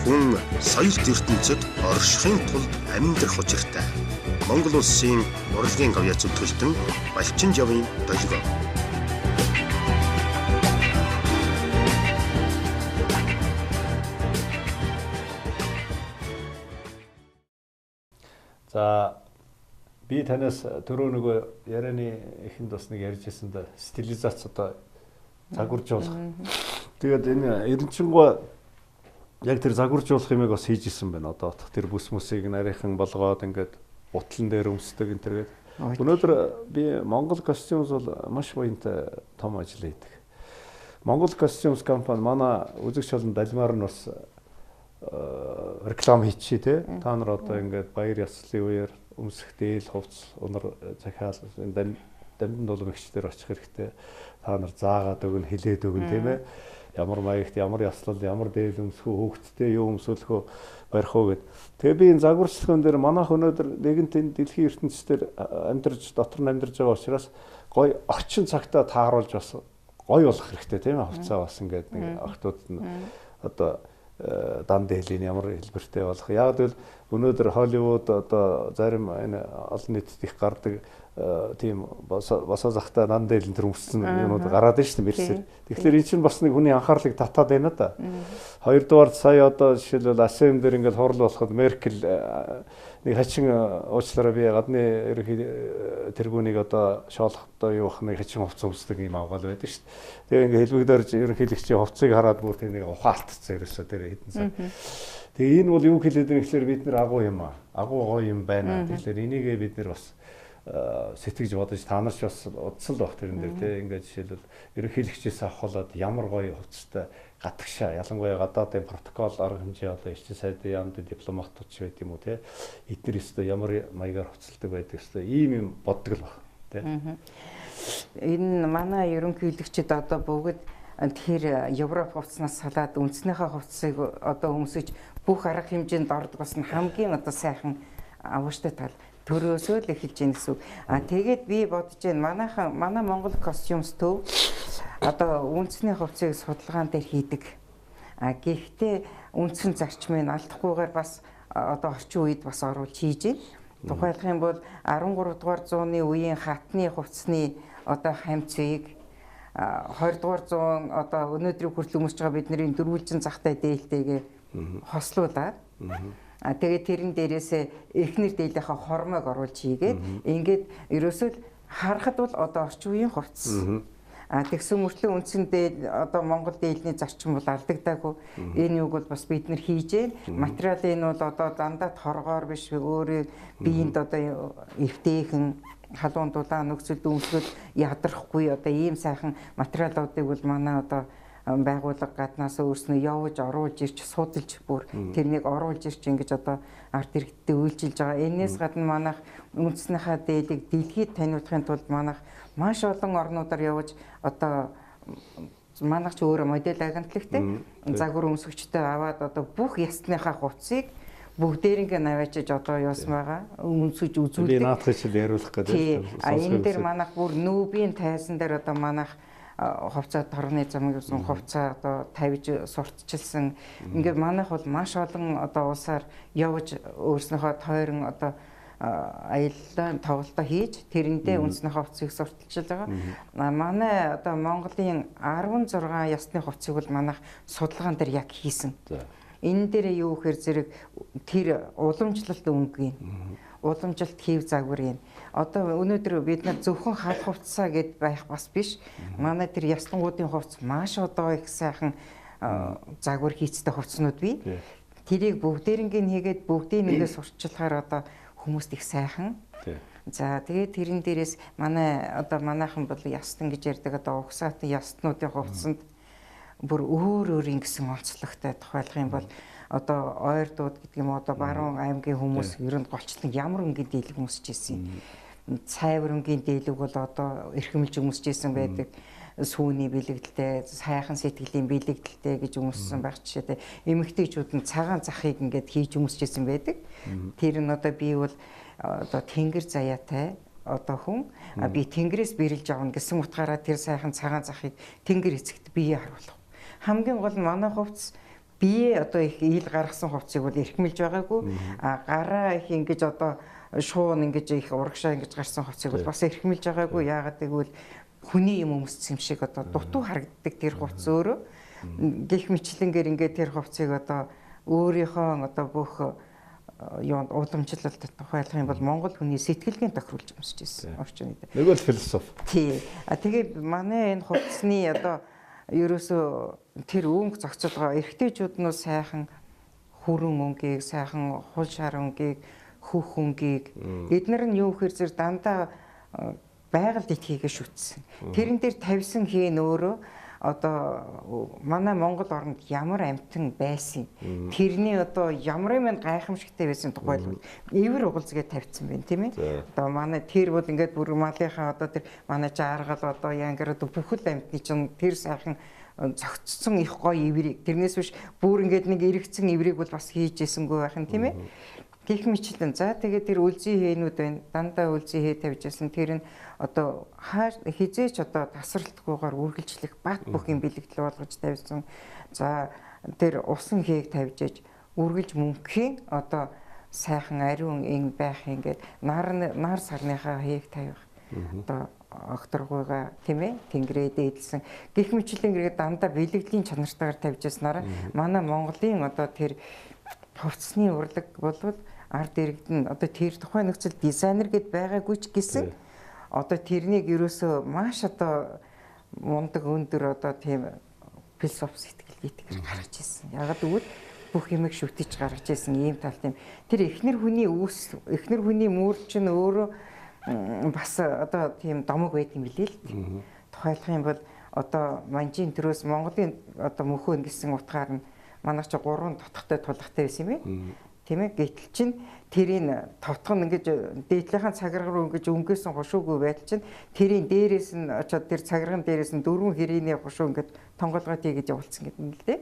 Хүн соёлт ертөнцид оршихын тулд амьдрах учиртай. Монгол улсын урлагийн гавьяа зүтгэлтэн Балчин Жавын долгио. За би танаас түрүү нөгөө ярианы эхэнд бас нэг ярьж байсан да стилизац одоо загваржуулах. Тэгээд энэ Эренчингуй яг тэр загваржуулах юмыг бас хийж исэн байна. Одоо тэр бүс мүсийг нарийнхан болгоод ингээд утлан дээр өмсдөг энэ төргээд. Өнөөдөр би Монгол Costumes бол маш буянтай том ажил хийдэг. Монгол Costumes компани манай үзэгч болон далмаар нь бас реклам хийчихье те. Та нар одоо ингээд баяр ёслолын үеэр өмсөх дээл хувцас унар захиал дамжин дулам эгчдэр очих хэрэгтэй. Та нар заагаад өгнө, хилээд өгнө тийм ээ. Ямар маягт, ямар ёслол, ямар дээл өмсөх үү, хүүхдтэй юу өмсөх үү, барих уу гэд. Тэгээ би энэ загварчлахын дээр манайх өнөөдөр нэгэнт энэ дэлхийн ертөнцийн амьдарч, дотор нь амьдарч байгаа учраас гой орчин цагтаа тааруулж бас гой болох хэрэгтэй тийм ээ. Хувцаа бас ингээд нэг охтууд нь одоо дан дээлийн ямар хэлбэртэй болох. Яг гэвэл өнөөдөр Холливуд одоо зарим энэ олон нийтэд их гардаг тийм босоо захтай дан дээл энэ төр өмссөн юмнууд гараад байна шүү дээ мэрсэр. Тэгэхээр энэ чинь бас нэг хүний анхаарлыг татаад байна да. Хоёрдугаар сая одоо жишээлбэл АСМ дээр ингээд хурал болоход Меркель нэг хачин уучлаарай би гадны ерөнхий тэргүүнийг одоо шоолохдоо юу бах нэг хачин хувцас өмсдөг юм авгаал байдаг шүү дээ. Тэгээ ингээд хэлбэгдэр ерөнхийлөгчийн хувцсыг хараад бүр тэр нэг ухаан алдчихсан ерөөсөө тэр хэдэн сар. Тэгээ энэ бол юу хэлээд байгаа гэхээр бид нэр агуу юм аа. Агуу гоё юм байна. Тэгэхээр энийгээ бид нэр бас сэтгэж бодож та нар ч бас удсан л баг тэрэн дээр тий ингээд жишээлбэл ерөнхийлөгчээс авахулаад ямар гоё хувцастай гадагшаа ялангуяа гадаадын протокол арга хэмжээ одоо элчин сайдын яамд дипломатууд ч байд юм уу тий эднэр өстө ямар маягаар хувцалдаг байдаг өстө ийм юм боддог л баг тий. Энэ манай ерөнхийлөгчд одоо бүгд тэр Европ хувцснаас салаад үндснийхээ хувцсыг одоо өмсөж бүх арга хэмжээнд ордог бас хамгийн одоо сайхан авууштай тал төрөөсөө л эхэлж гин гэсэн үг. А тэгээд би бодож байна манайхан манай Монгол Costumes төв одоо үндэсний хувцсыг судалгаан дээр хийдэг. А гэхдээ үндсэн зарчмыг алдахгүйгээр бас одоо орчин үед бас оруулж хийж байна. Тухайлах юм бол 13 дугаар зууны үеийн хатны хувцсны одоо хамцыг 20 дугаар зуун одоо өнөөдрийг хүртэл өмсөж байгаа бидний дөрвөлжин захтай дээлтэйгээ хослуулаад а тэгээд тэрэн дээрээсээ эхнэр дээлийнхээ хормойг оруулж хийгээд ингээд ерөөсөө л харахад бол одоо орчин үеийн хувцас. А тэгсэн мөртлөө үндсэн дээл одоо Монгол дээлний зарчим бол алдагдаагүй. Энэ юуг бол бас бид нар хийж гэн. Материалын нь бол одоо дандаа торгоор биш өөрөө биеинд одоо эвтэйхэн халуун дулаан нөхцөлд өмсгөл ядрахгүй одоо ийм сайхан материалуудыг бол манай одоо байгууллага гаднаас өөрснөө явж оруулж ирч судалж бүр тэрнийг оруулж ирч ингэж одоо ард иргэдтэй үйлчилж байгаа. Энээс гадна манайх үндснийхээ дээлийг дэлхийд таниулахын тулд манайх маш олон орнуудаар явж одоо манайх ч өөрөө модель агентлагтай загвар өмсөгчтэй аваад одоо бүх ясныхаа хувцсыг бүгдээрингээ наваачиж одоо явсан байгаа. Өмсөж үзүүлдэг. Би наадах хичээл яриулах гэдэг. А энэ дээр манайх бүр нүүбийн тайзан дээр одоо манайх хувцас торгоны замыг юусан хувцас одоо тавьж сурталчилсан. Ингээд манайх бол маш олон одоо улсаар явж өөрснийхөө тойрон одоо аяллаа тоглолтоо хийж тэрэндээ үндснийхээ хувцсыг сурталчилж байгаа. Манай одоо Монголын 16 ясны хувцсыг бол манайх судалгаан дээр яг хийсэн. Энэ дээр юу гэхээр зэрэг тэр уламжлалт өнгөний уламжлалт хийв загвар юм. Одоо өнөөдөр бид нар зөвхөн хал хувцсаа гэд байх бас биш. Манай тэр яслангуудын хувцс маш одоо их сайхан загвар хийцтэй хувцснууд бий. Тэрийг бүгдээрингийн хийгээд бүгдийг нэгээ сурталчлахаар одоо хүмүүст их сайхан. За тэгээд тэрэн дээрээс манай одоо манайхан бол ястан гэж ярьдаг одоо угсаатын ястнуудын хувцсанд бүр өөр өөр ингэсэн онцлогтой тухайлах юм бол одоо ойрдууд гэдэг юм одоо баруун аймгийн хүмүүс ер нь голчлон ямар өнгийн дээлэг өмсөж ирсэн юм. Цайвар өнгийн дээлэг бол одоо эрхэмлж өмсөж ирсэн байдаг. Сүүний бэлэгдэлтэй, сайхан сэтгэлийн бэлэгдэлтэй гэж өмссөн байх жишээтэй. Эмэгтэйчүүд нь цагаан захыг ингээд хийж өмсөж ирсэн байдаг. Тэр нь одоо би бол одоо тэнгэр заяатай одоо хүн би тэнгэрээс бэрэлж авна гэсэн утгаараа тэр сайхан цагаан захыг тэнгэр эцэгт бие харуулах. Хамгийн гол нь манай хувцс бие одоо их ил гаргасан хувцсыг бол эрхэмлж байгаагүй. А гараа их ингэж одоо шуун ингэж их урагшаа ингэж гарсан хувцсыг бол бас эрхэмлж байгаагүй. Яагаад гэвэл хүний юм өмссөн юм шиг одоо дутуу харагддаг тэр хувцс өөрөө. Гэх мэтлэнгээр ингээд тэр хувцсыг одоо өөрийнхөө одоо бүх юунд уламжлалт тухайлах юм бол Монгол хүний сэтгэлгээнд тохируулж өмсөж ирсэн орчин үед. Нэг бол философи. Тий. А тэгээ манай энэ хувцсны одоо ерөөсөө тэр өнгө зохицолгоо эрэгтэйчүүд нь сайхан хүрэн өнгийг, сайхан хул шар өнгийг, хөх хөнгийг эднэр нь юу гэхээр зэрэг дандаа байгальд итхийгээ шүтсэн. Тэрэн дээр тавьсан хийн өөрөө одоо манай Монгол оронд ямар амьтан байсан, тэрний одоо ямар юм гайхамшигтай байсан тухайлбал эвэр угалзгээ тавьсан байна, тийм ээ. Одоо манай тэр бол ингээд бүр малынхаа одоо тэр манай жаргал одоо янгар одоо бүхэл амьтны чинь тэр сайхан зөгцсөн их гоё эврийг, тэрнээс биш бүр ингээд нэг эргэцэн эврийг бол бас хийж ийсэнгүй байх нь, тийм ээ. Гэх мэтлэн за тэгээд тэр үлзий хээнүүд байна. Дандаа үлзий хээ тавьж байсан. Тэр нь одоо хизээч одоо тасралтгүйгээр үргэлжлэх бат бүх юм бэлэгдэл болгож тавьсан. За тэр усан хээг тавьж иж үргэлж мөнхийн одоо сайхан ариун ин байх ингээд нар сарныхаа хээг тавих. Одоо огторгуйга, тийм ээ, тэнгэрээ дээдлсэн. Гэх мэтлэн ингээд дандаа бэлэгдлийн чанартайгаар тавьж яснараа манай Монголын одоо тэр хувцсны урлаг болвол ард иргэдэн одоо тэр тухайн нөхцөл дизайнер гэд байгаагүй ч гэсэн одоо тэрнийг ерөөсөө маш одоо мундаг өндөр одоо тийм философи сэтгэл гитгэр гаргаж ирсэн. Яг гэвэл бүх юмыг шүтэж гаргаж ирсэн ийм тал тийм. Тэр эхнэр хүний үүс, эхнэр хүний мөр чинь өөрөө бас одоо тийм домог байд юм билээ л. Тухайлах юм бол одоо манжийн төрөөс Монголын одоо мөхөө гэсэн утгаар нь манайх чи 3 тотхтой тулгатай байсан юм ээ. Тийм ээ. Гэтэл чинь тэрийн тотгон ингэж дээдлийнхэн цагирга руу ингэж өнгөөсөн хушуугүй байдал чинь тэрийн дээрээс нь очоод тэр цагирган дээрээс нь 4 хэрээний хушуу ингэж тонголгой тийгэж явуулсан гэдэг юм л дээ.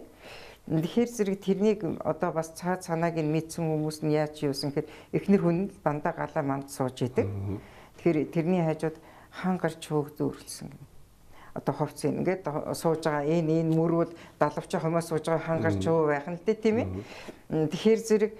Тэгэхээр зэрэг тэрнийг одоо бас цаад санааг нь мэдсэн хүмүүс нь яаж юусан гэхэд эхнэр хүн л дандаа галаа манд сууж идэг. Тэгэхээр тэрний хажууд хан гарч хөөгд өрөлсөн гэнэ. Одоо хувцс ингээд сууж байгаа энэ мөр бол далавч хомоо сууж байгаа хан гарч хөө байх нь л дээ, тийм ээ. Тэгэхээр зэрэг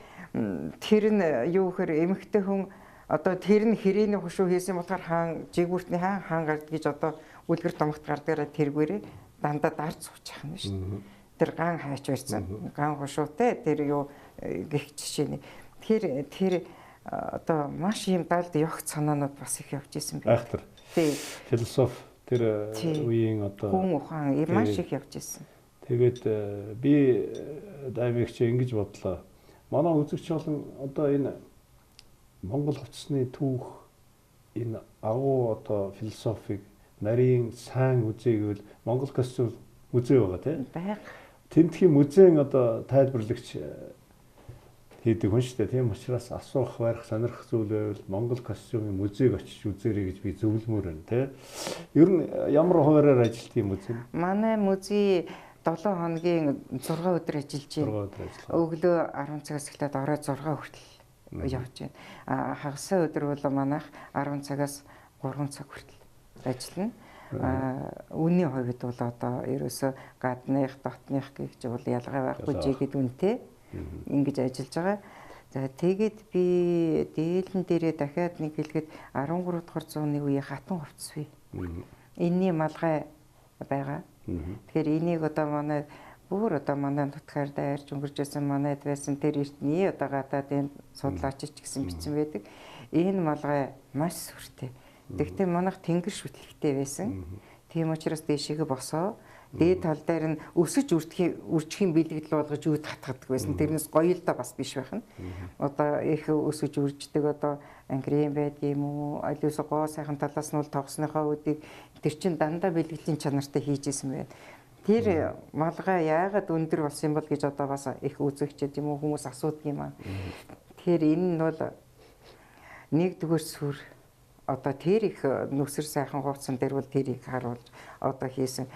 тэр нь юу гэхээр эмэгтэй хүн одоо тэр нь хэрээний хушуу хийсэн болохоор хаан жигүүртний хаан гард гэж одоо үлгэр домогт гардгаараа тэргээрээ дандаа дарж сууж байгаа юм шүү дээ. Тэр ган хайч барьсан ган хушуутай тэр юу гэх жишээний. Тэгэхээр тэр одоо маш юм далд явах санаанууд бас их явж исэн байх. Айхтар. Тий. Философи тэр үеийн одоо хүн ухаан маш их явж исэн. Тэгээд би даймигч ингэж бодлоо. Манай үзэгч болон одоо энэ Монгол хувцсны түүх энэ агуу одоо философиг нарийн сайн үзье гэвэл Монгол костюм музей байгаа, тийм. Байг. Тэмдгийн музейн одоо тайлбарлагч хийдэг хүн шүү дээ. Тийм учраас асуух, барих, сонирхох зүйл байвал Монгол костюмын музейг очиж үзээрэй гэж би зөвлөмөр байна, тийм. Ер нь ямар хуваараар ажилладаг юм музей? Манай музей 7 хоногийн 6 өдөр ажиллаж байна. 6 өдөр ажиллана. Өглөө 10 цагаас эхлээд орой 6 хүртэл явж байна. А хагасаа өдөр бол манайх 10 цагаас 3 цаг хүртэл ажиллана. Үнийн хувьд бол одоо ерөөсөө гадных, дотных гэж бол ялгаа байхгүй жигэд үнэтэй ингэж ажиллаж байгаа. За тэгээд би дээлэн дээрээ дахиад нэг хэлэхэд 13 дугаар зууны үеийн хатан хувцс бий. Энийний малгай байгаа. Тэгэхээр энийг одоо манай бүр одоо манай нутгаар дайрч өнгөрч байсан манайд байсан тэр эртний одоо гадаадын судлаач ч гэсэн бичсэн байдаг. Энэ малгай маш сүртэй. Тэгтээ манайх тэнгэр шүтлэгтэй байсан. Тийм учраас дээшээгээ босоо дээд тал дээр нь өсөж үржихийн бэлэгдэл болгож үүд хатгадаг байсан. Тэрнээс гоё л да бас биш байх нь. Одоо их өсөж үрждэг одоо ангирын байдаг юм уу? Алиус гоо сайхан талаас нь бол тогсныхоо үүдийг тэр чин дандаа бэлгэлийн чанартай хийж исэн байна. Тэр малгай яагаад өндөр болсон юм бол гэж одоо бас их үзэгчд юм уу хүмүүс асуудаг юм аа. Тэгэхээр энэ нь бол нэгдүгээр сүр одоо тэр их нүсэр сайхан хувцсан дээр бол тэрийг харуулж одоо хийсэн.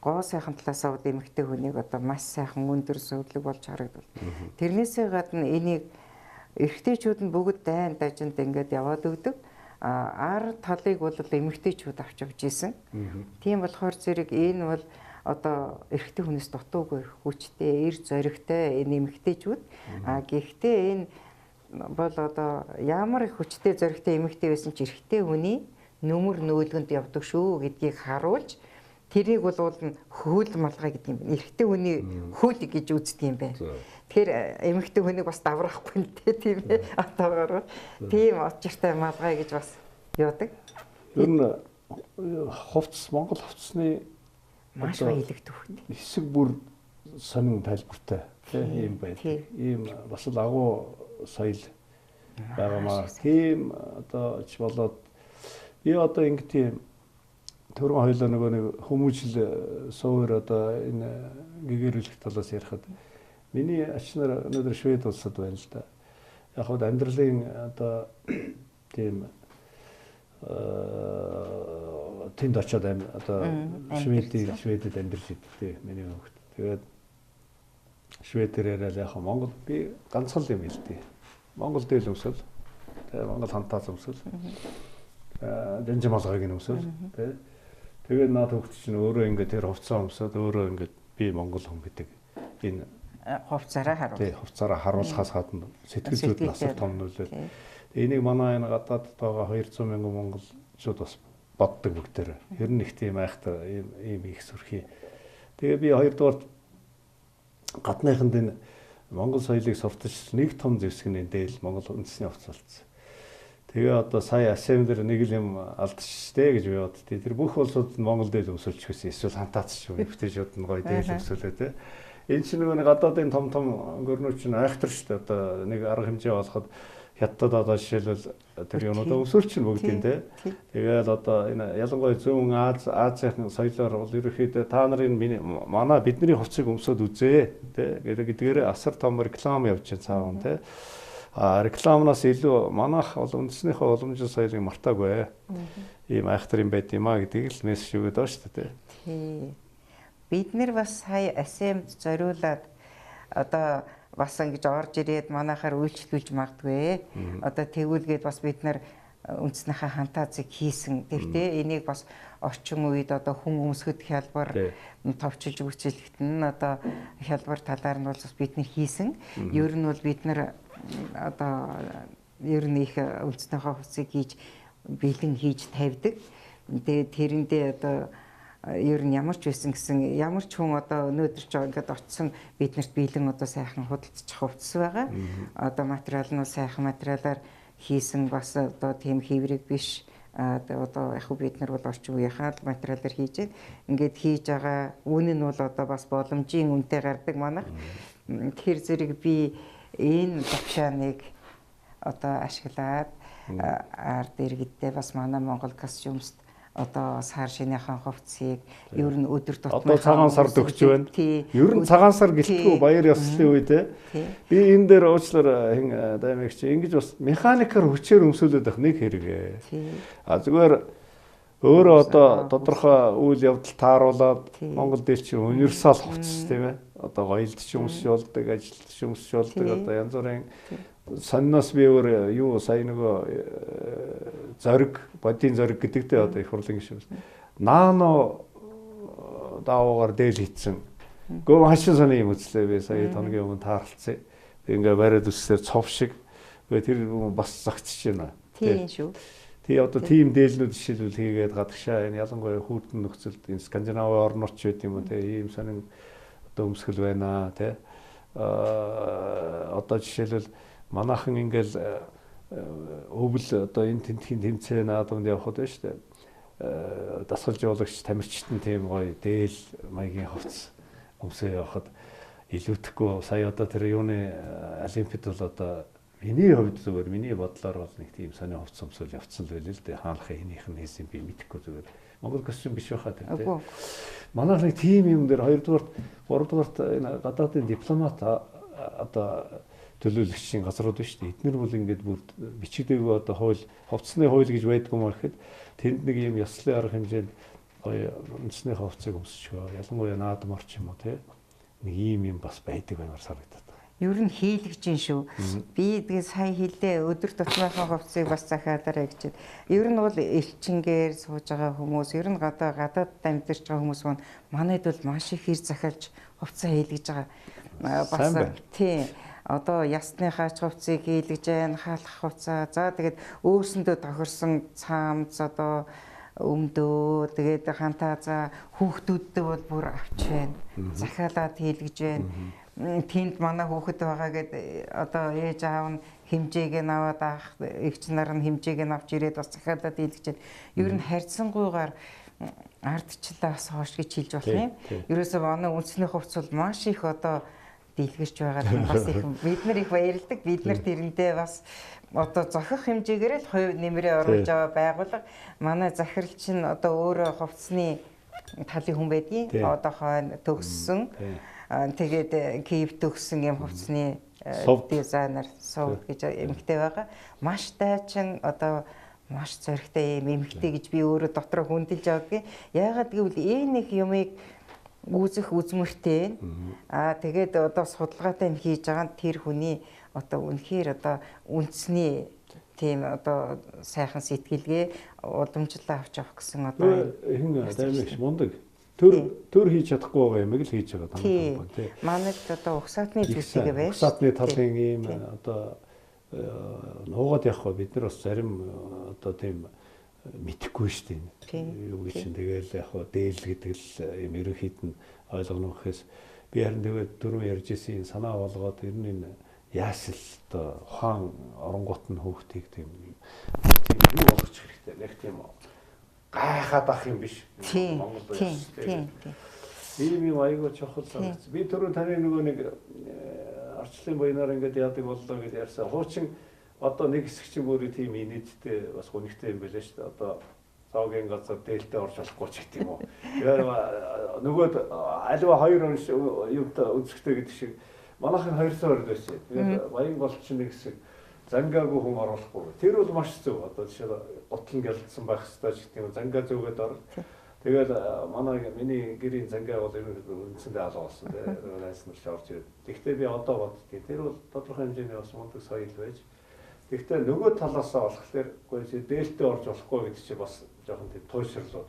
Гоо сайхан талаасаа бол эмэгтэй хүнийг одоо маш сайхан өндөр сүрлэг болж харагдвал. Тэрнээсээ гадна энийг эрэгтэйчүүд нь бүгд дайн дажинд ингээд яваад өгдөг. Ар талыг бол эмэгтэйчүүд авч явж исэн. Тийм болохоор зэрэг энэ бол одоо эрэгтэй хүнээс дутуугүй хүчтэй, эр зоригтой энэ эмэгтэйчүүд. А гэхдээ энэ бол одоо ямар их хүчтэй зоригтой эмэгтэй байсан ч эрэгтэй хүний нүмер нөөлгөнд явдаг шүү гэдгийг харуулж тэрийг бол хөл малгай гэдэг юм байна. Эрэгтэй хүний хөл гэж үздэг юм байна. Тэгэхээр эмэгтэй хүнийг бас даврахгүй л дээ, тийм ээ. Одоогоор тийм учиртай малгай гэж бас яадаг. Ер нь хувцс Монгол хувцсны маш баялаг түүхтэй. Хэсэг бүр сонин тайлбартай тийм юм байдаг. Ийм бас л агуу соёл Байгаамаа. Тийм одоо ч болоод би одоо ингэ тийм түрүүн хоёлоо нөгөө нэг хүмүүжил суур одоо энэ гэгэрүүлэх талаас ярихад миний ач нар өнөөдөр Швед улсад байна л да. Яг хөө амьдралын одоо тийм тэнд очиод одоо Шведэд амьдарч идэв миний хүүхэд. Тэгээд Шведээр яриад яг Монгол би ганцхан юм хэлдэг. Монгол дээл өмсөл, тэ Монгол хантаас өмсөл. Дэнжим малгайг нь өмсөл, тэ. Тэгээд наад хүүхэд чинь өөрөө ингээд тэр хувцас өмсөд өөрөө ингээд би Монгол хүн гэдэг энэ хувцаараа харуул. Тий, хувцаараа харуулахаас гадна сэтгэл зүйд нь асар том нөлөө. Энийг манай энэ гадаадд байгаа 200 мянган монголчууд бас боддог бүгдээр. Ер нь их тийм айхтар ийм их сүрхий. Тэгээ би хоёрдугаар гадныханд энэ Монгол соёлыг сурталчилсан нэг том зэвсэг нь дээл Монгол үндэсний хувцас болсон. Тэгээ одоо сая ассемблер нэг л юм алдчихжээ гэж би боддتي. Тэр бүх улсууд нь Монгол дээл өмсөлчих гэсэн. Эсвэл хантаац ч юм эвтэйшүүд нь гоё дээл өмсөлөө те. Энэ чинь нөгөө гадаадын том том гөрнүүд чинь айхтар шүү дээ. Одоо нэг арга хэмжээ болоход хятад одоо жишээлбэл тэр юмнуудаа өмсөлч нь бүгдийн те. Тэгээл одоо энэ ялангуяа зүүн Азийн соёлоор бол ерөнхийдөө та нарын миний манай бидний хувцсыг өмсөд үзээ те гэдгээр асар том реклам явж байна цааван те. А рекламнаас илүү манайх бол үндснийхээ уламжлал соёлыг мартаагүй. Ийм айхтар юм байд юм а гэдгийг л мессеж өгöd байгаа шүү дээ. Тий. Бид нэр бас сая АСМ-д зориулаад одоо бас ингэж орж ирээд манайхаар үйлчлүүлж магадгүй. Одоо тэгүүлгээд бас бид нар үндснийхээ хантаазыг хийсэн. Тэгтээ энийг бас орчин үед одоо хүн өмсгөд хялбар товчилж бүцэлэхэд нь одоо хялбар талаар нь бол бас бид нар хийсэн. Ер нь бол бид нар одоо ер нь их үндснийхээ хувцсыг хийж бэлэн хийж тавьдаг. Тэгээд тэрэндээ одоо ер нь ямар ч байсан гэсэн ямар ч хүн одоо өнөөдөр ч ингээд очсон биднэрт бэлэн одоо сайхан худалдчих хувцас байгаа. Одоо материал нь сайхан материалаар хийсэн бас одоо тийм хэврэг биш. Одоо яг бид нар бол орчин үеийнхаа материалаар хийж байна. Ингээд хийж байгаа үн нь бол одоо бас боломжийн үнэтэй гардаг манайх. Тэр зэрэг би энэ завшааныг одоо ашиглаад ард иргэдтэй бас манай Монгол костюмст одоо сар шинийхэн хувцсыг ер нь өдөр тутмын одоо цагаан сард өгч байна. Ер нь цагаан сар гэлтгүй баяр ёслолын үед би энэ дээр уучлаарай хэн даймагч ингэж бас механикаар хүчээр өмсүүлээд байх нэг хэрэг. А зүгээр өөрөө одоо тодорхой үйл явдал тааруулаад Монгол дээл чинь универсал хувцас тийм ээ. Одоо гоёлд ч өмсөж болдог, ажилд ч өмсөж болдог одоо янз бүрийн сонноос би өөр юу сая нөгөө зориг, бодийн зориг гэдэгтэй одоо их хурлын гишүүн. Нано даавуугаар дээл хийцэн. Гөө хачин соны юм үзлээ би сая тоногийн өмнө тааралцсан. Би ингээ бариад үссээр цов шиг. Гэ тэр бас зогтчих байна. Тийм шүү. Тий одоо тийм дээлнүүд жишээлбэл хийгээд гадагшаа энэ ялангуяа хүүтэн нөхцөлд энэ Скандинави орнууд ч байт юм уу те ийм сонин одоо өмсгөл байна те. Одоо жишээлбэл манайхан ингээл өвөл одоо энэ тентхийн тэмцээн наадамд явхад байна шүү дээ. Дасгал жуулагч тамирчид нь тийм гоё дээл маягийн хувцас өмсөө явхад илүүтэхгүй сая одоо тэр юуны олимпиад бол одоо миний хувьд зүгээр миний бодлоор бол нэг тийм сонио хувцас өмсөөл явцсан л байл л дээ. Хаанхын энийх нь хийсэн би мэдэхгүй зүгээр. Монгол костюм биш байхаа тэр тийм. Манайх нэг тийм юм дээр хоёрдугаарт гуравдугаарт энэ гадаадын дипломат одоо төлөөлөгчийн газрууд байна шүү дээ. Эднэр бол ингээд бүр бичигдээгүй одоо хууль, хувцсны хууль гэж байдгүй юм гэхэд тэнд нэг юм ёслолын арга хэмжээнд гоё үндэсний хувцсыг өмсчихөө. Ялангуяа наадмар ч юм уу те. Нэг ийм юм бас байдаг баймар санагдаад. Ер нь хийлгэж гин шүү. Би тэгээ сая хэлээ өдөр тутмынхаа хувцсыг бас захиалаарай гэж. Ер нь бол элчингээр сууж байгаа хүмүүс, ер нь гадаадд амьдарч байгаа хүмүүс маань манайд бол маш их хэр захиалж хувцсаа хийлгэж байгаа. Бас тийм. Одоо ясныхаа ч хувцсыг хийлгэж байна, хаалх хувцаа. За тэгээд өөрсөндөө тохирсон цаамц одоо өмдөө тэгээд хантаа за хүүхдүүддээ бол бүр авч байна. Захиалаад хийлгэж байна. Тэнд манай хүүхэд байгаа гэд одоо ээж аав нь хэмжээг нь аваад ах эгч нар нь хэмжээг нь авч ирээд бас захиалаад хийлгэж байна. Ер нь харьцангуйгаар ардчлаас хойш гэж хэлж болох юм. Ерөөсөө манай үндэсний хувцас бол маш их одоо дэлгэрч байгаа нь бас их бид нар их баярлдаг. Бид нар тэрэндээ бас одоо зохих хэмжээгээр л хувь нэмрээ оруулж байгаа байгууллага. Манай захирал чинь одоо өөрөө хувцсны талын хүн байдгийн. Одоо хойно төгссөн. Тэгээд Киев төгссөн юм хувцсны дизайнер Сувд гэж эмэгтэй байгаа. Маш дайчин одоо маш зоригтой юм эмэгтэй гэж би өөрөө дотроо хүндэлж авдгийг. Яагаад гэвэл энэ их юмыг үүсэх үзмэртэй. Аа тэгээд одоо судалгаатай нь хийж байгаа нь тэр хүний одоо үнэхээр одоо үндэсний тийм одоо сайхан сэтгэлгээ уламжлалаа авч явах гэсэн одоо хэн даймагч мундаг төр хийж чадахгүй байгаа юм л хийж байгаа танай компани тий. Манайд одоо угсаатны зүйлсийг байж. Угсаатны талын ийм одоо нуугаад явах ба бид нар бас зарим одоо тийм мэдэхгүй шүү дээ. Юу гэж чинь тэгэл яг хөө дээл гэдэг л юм ерөнхийд нь ойлгоно гэхээс би харин тэгээд дөрөв ярьж исэн санаа болгоод ер нь энэ яас л одоо ухаан оронгууд нь хүүхдийг тийм тийм юу болгох хэрэгтэй. Яг тийм гайхаад ах юм биш. Монгол улс тийм. Ийм юм айгүй чухал санагдсан. Би түрүү таны нөгөө нэг арчлын буянаар ингээд яадаг боллоо гэж ярьсан. Хуучин одоо нэг хэсэг чинь бүр тийм инээдтэй бас гонигтай юм байлаа шүү дээ. Одоо зоогийн газар дээлтэй орж болохгүй ч гэдэг юм уу. Нөгөөд аливаа хоёр юмтай өнцгтэй гэдэг шиг манайхан 220 байсан. Тэгээд баян голч нэг хэсэг зангаагүй хүн оруулахгүй. Тэр бол маш зөв. Одоо жишээ гутал нь гялдсан байх ёстой ч гэдэг юм. Зангаа зөөгөөд ор. Тэгээд манай миний гэрийн зангаа бол ерөнхийдөө үндсэндээ алга болсон тийм. Найз нар ч орж ирээд. Гэхдээ би одоо боддгийг. Тэр бол тодорхой хэмжээний бас мундаг соёл байж. Гэхдээ нөгөө талаасаа болохоор үгүй дээлтэй орж болохгүй гэдэг чинь бас жоохон тийм туйшрлууд.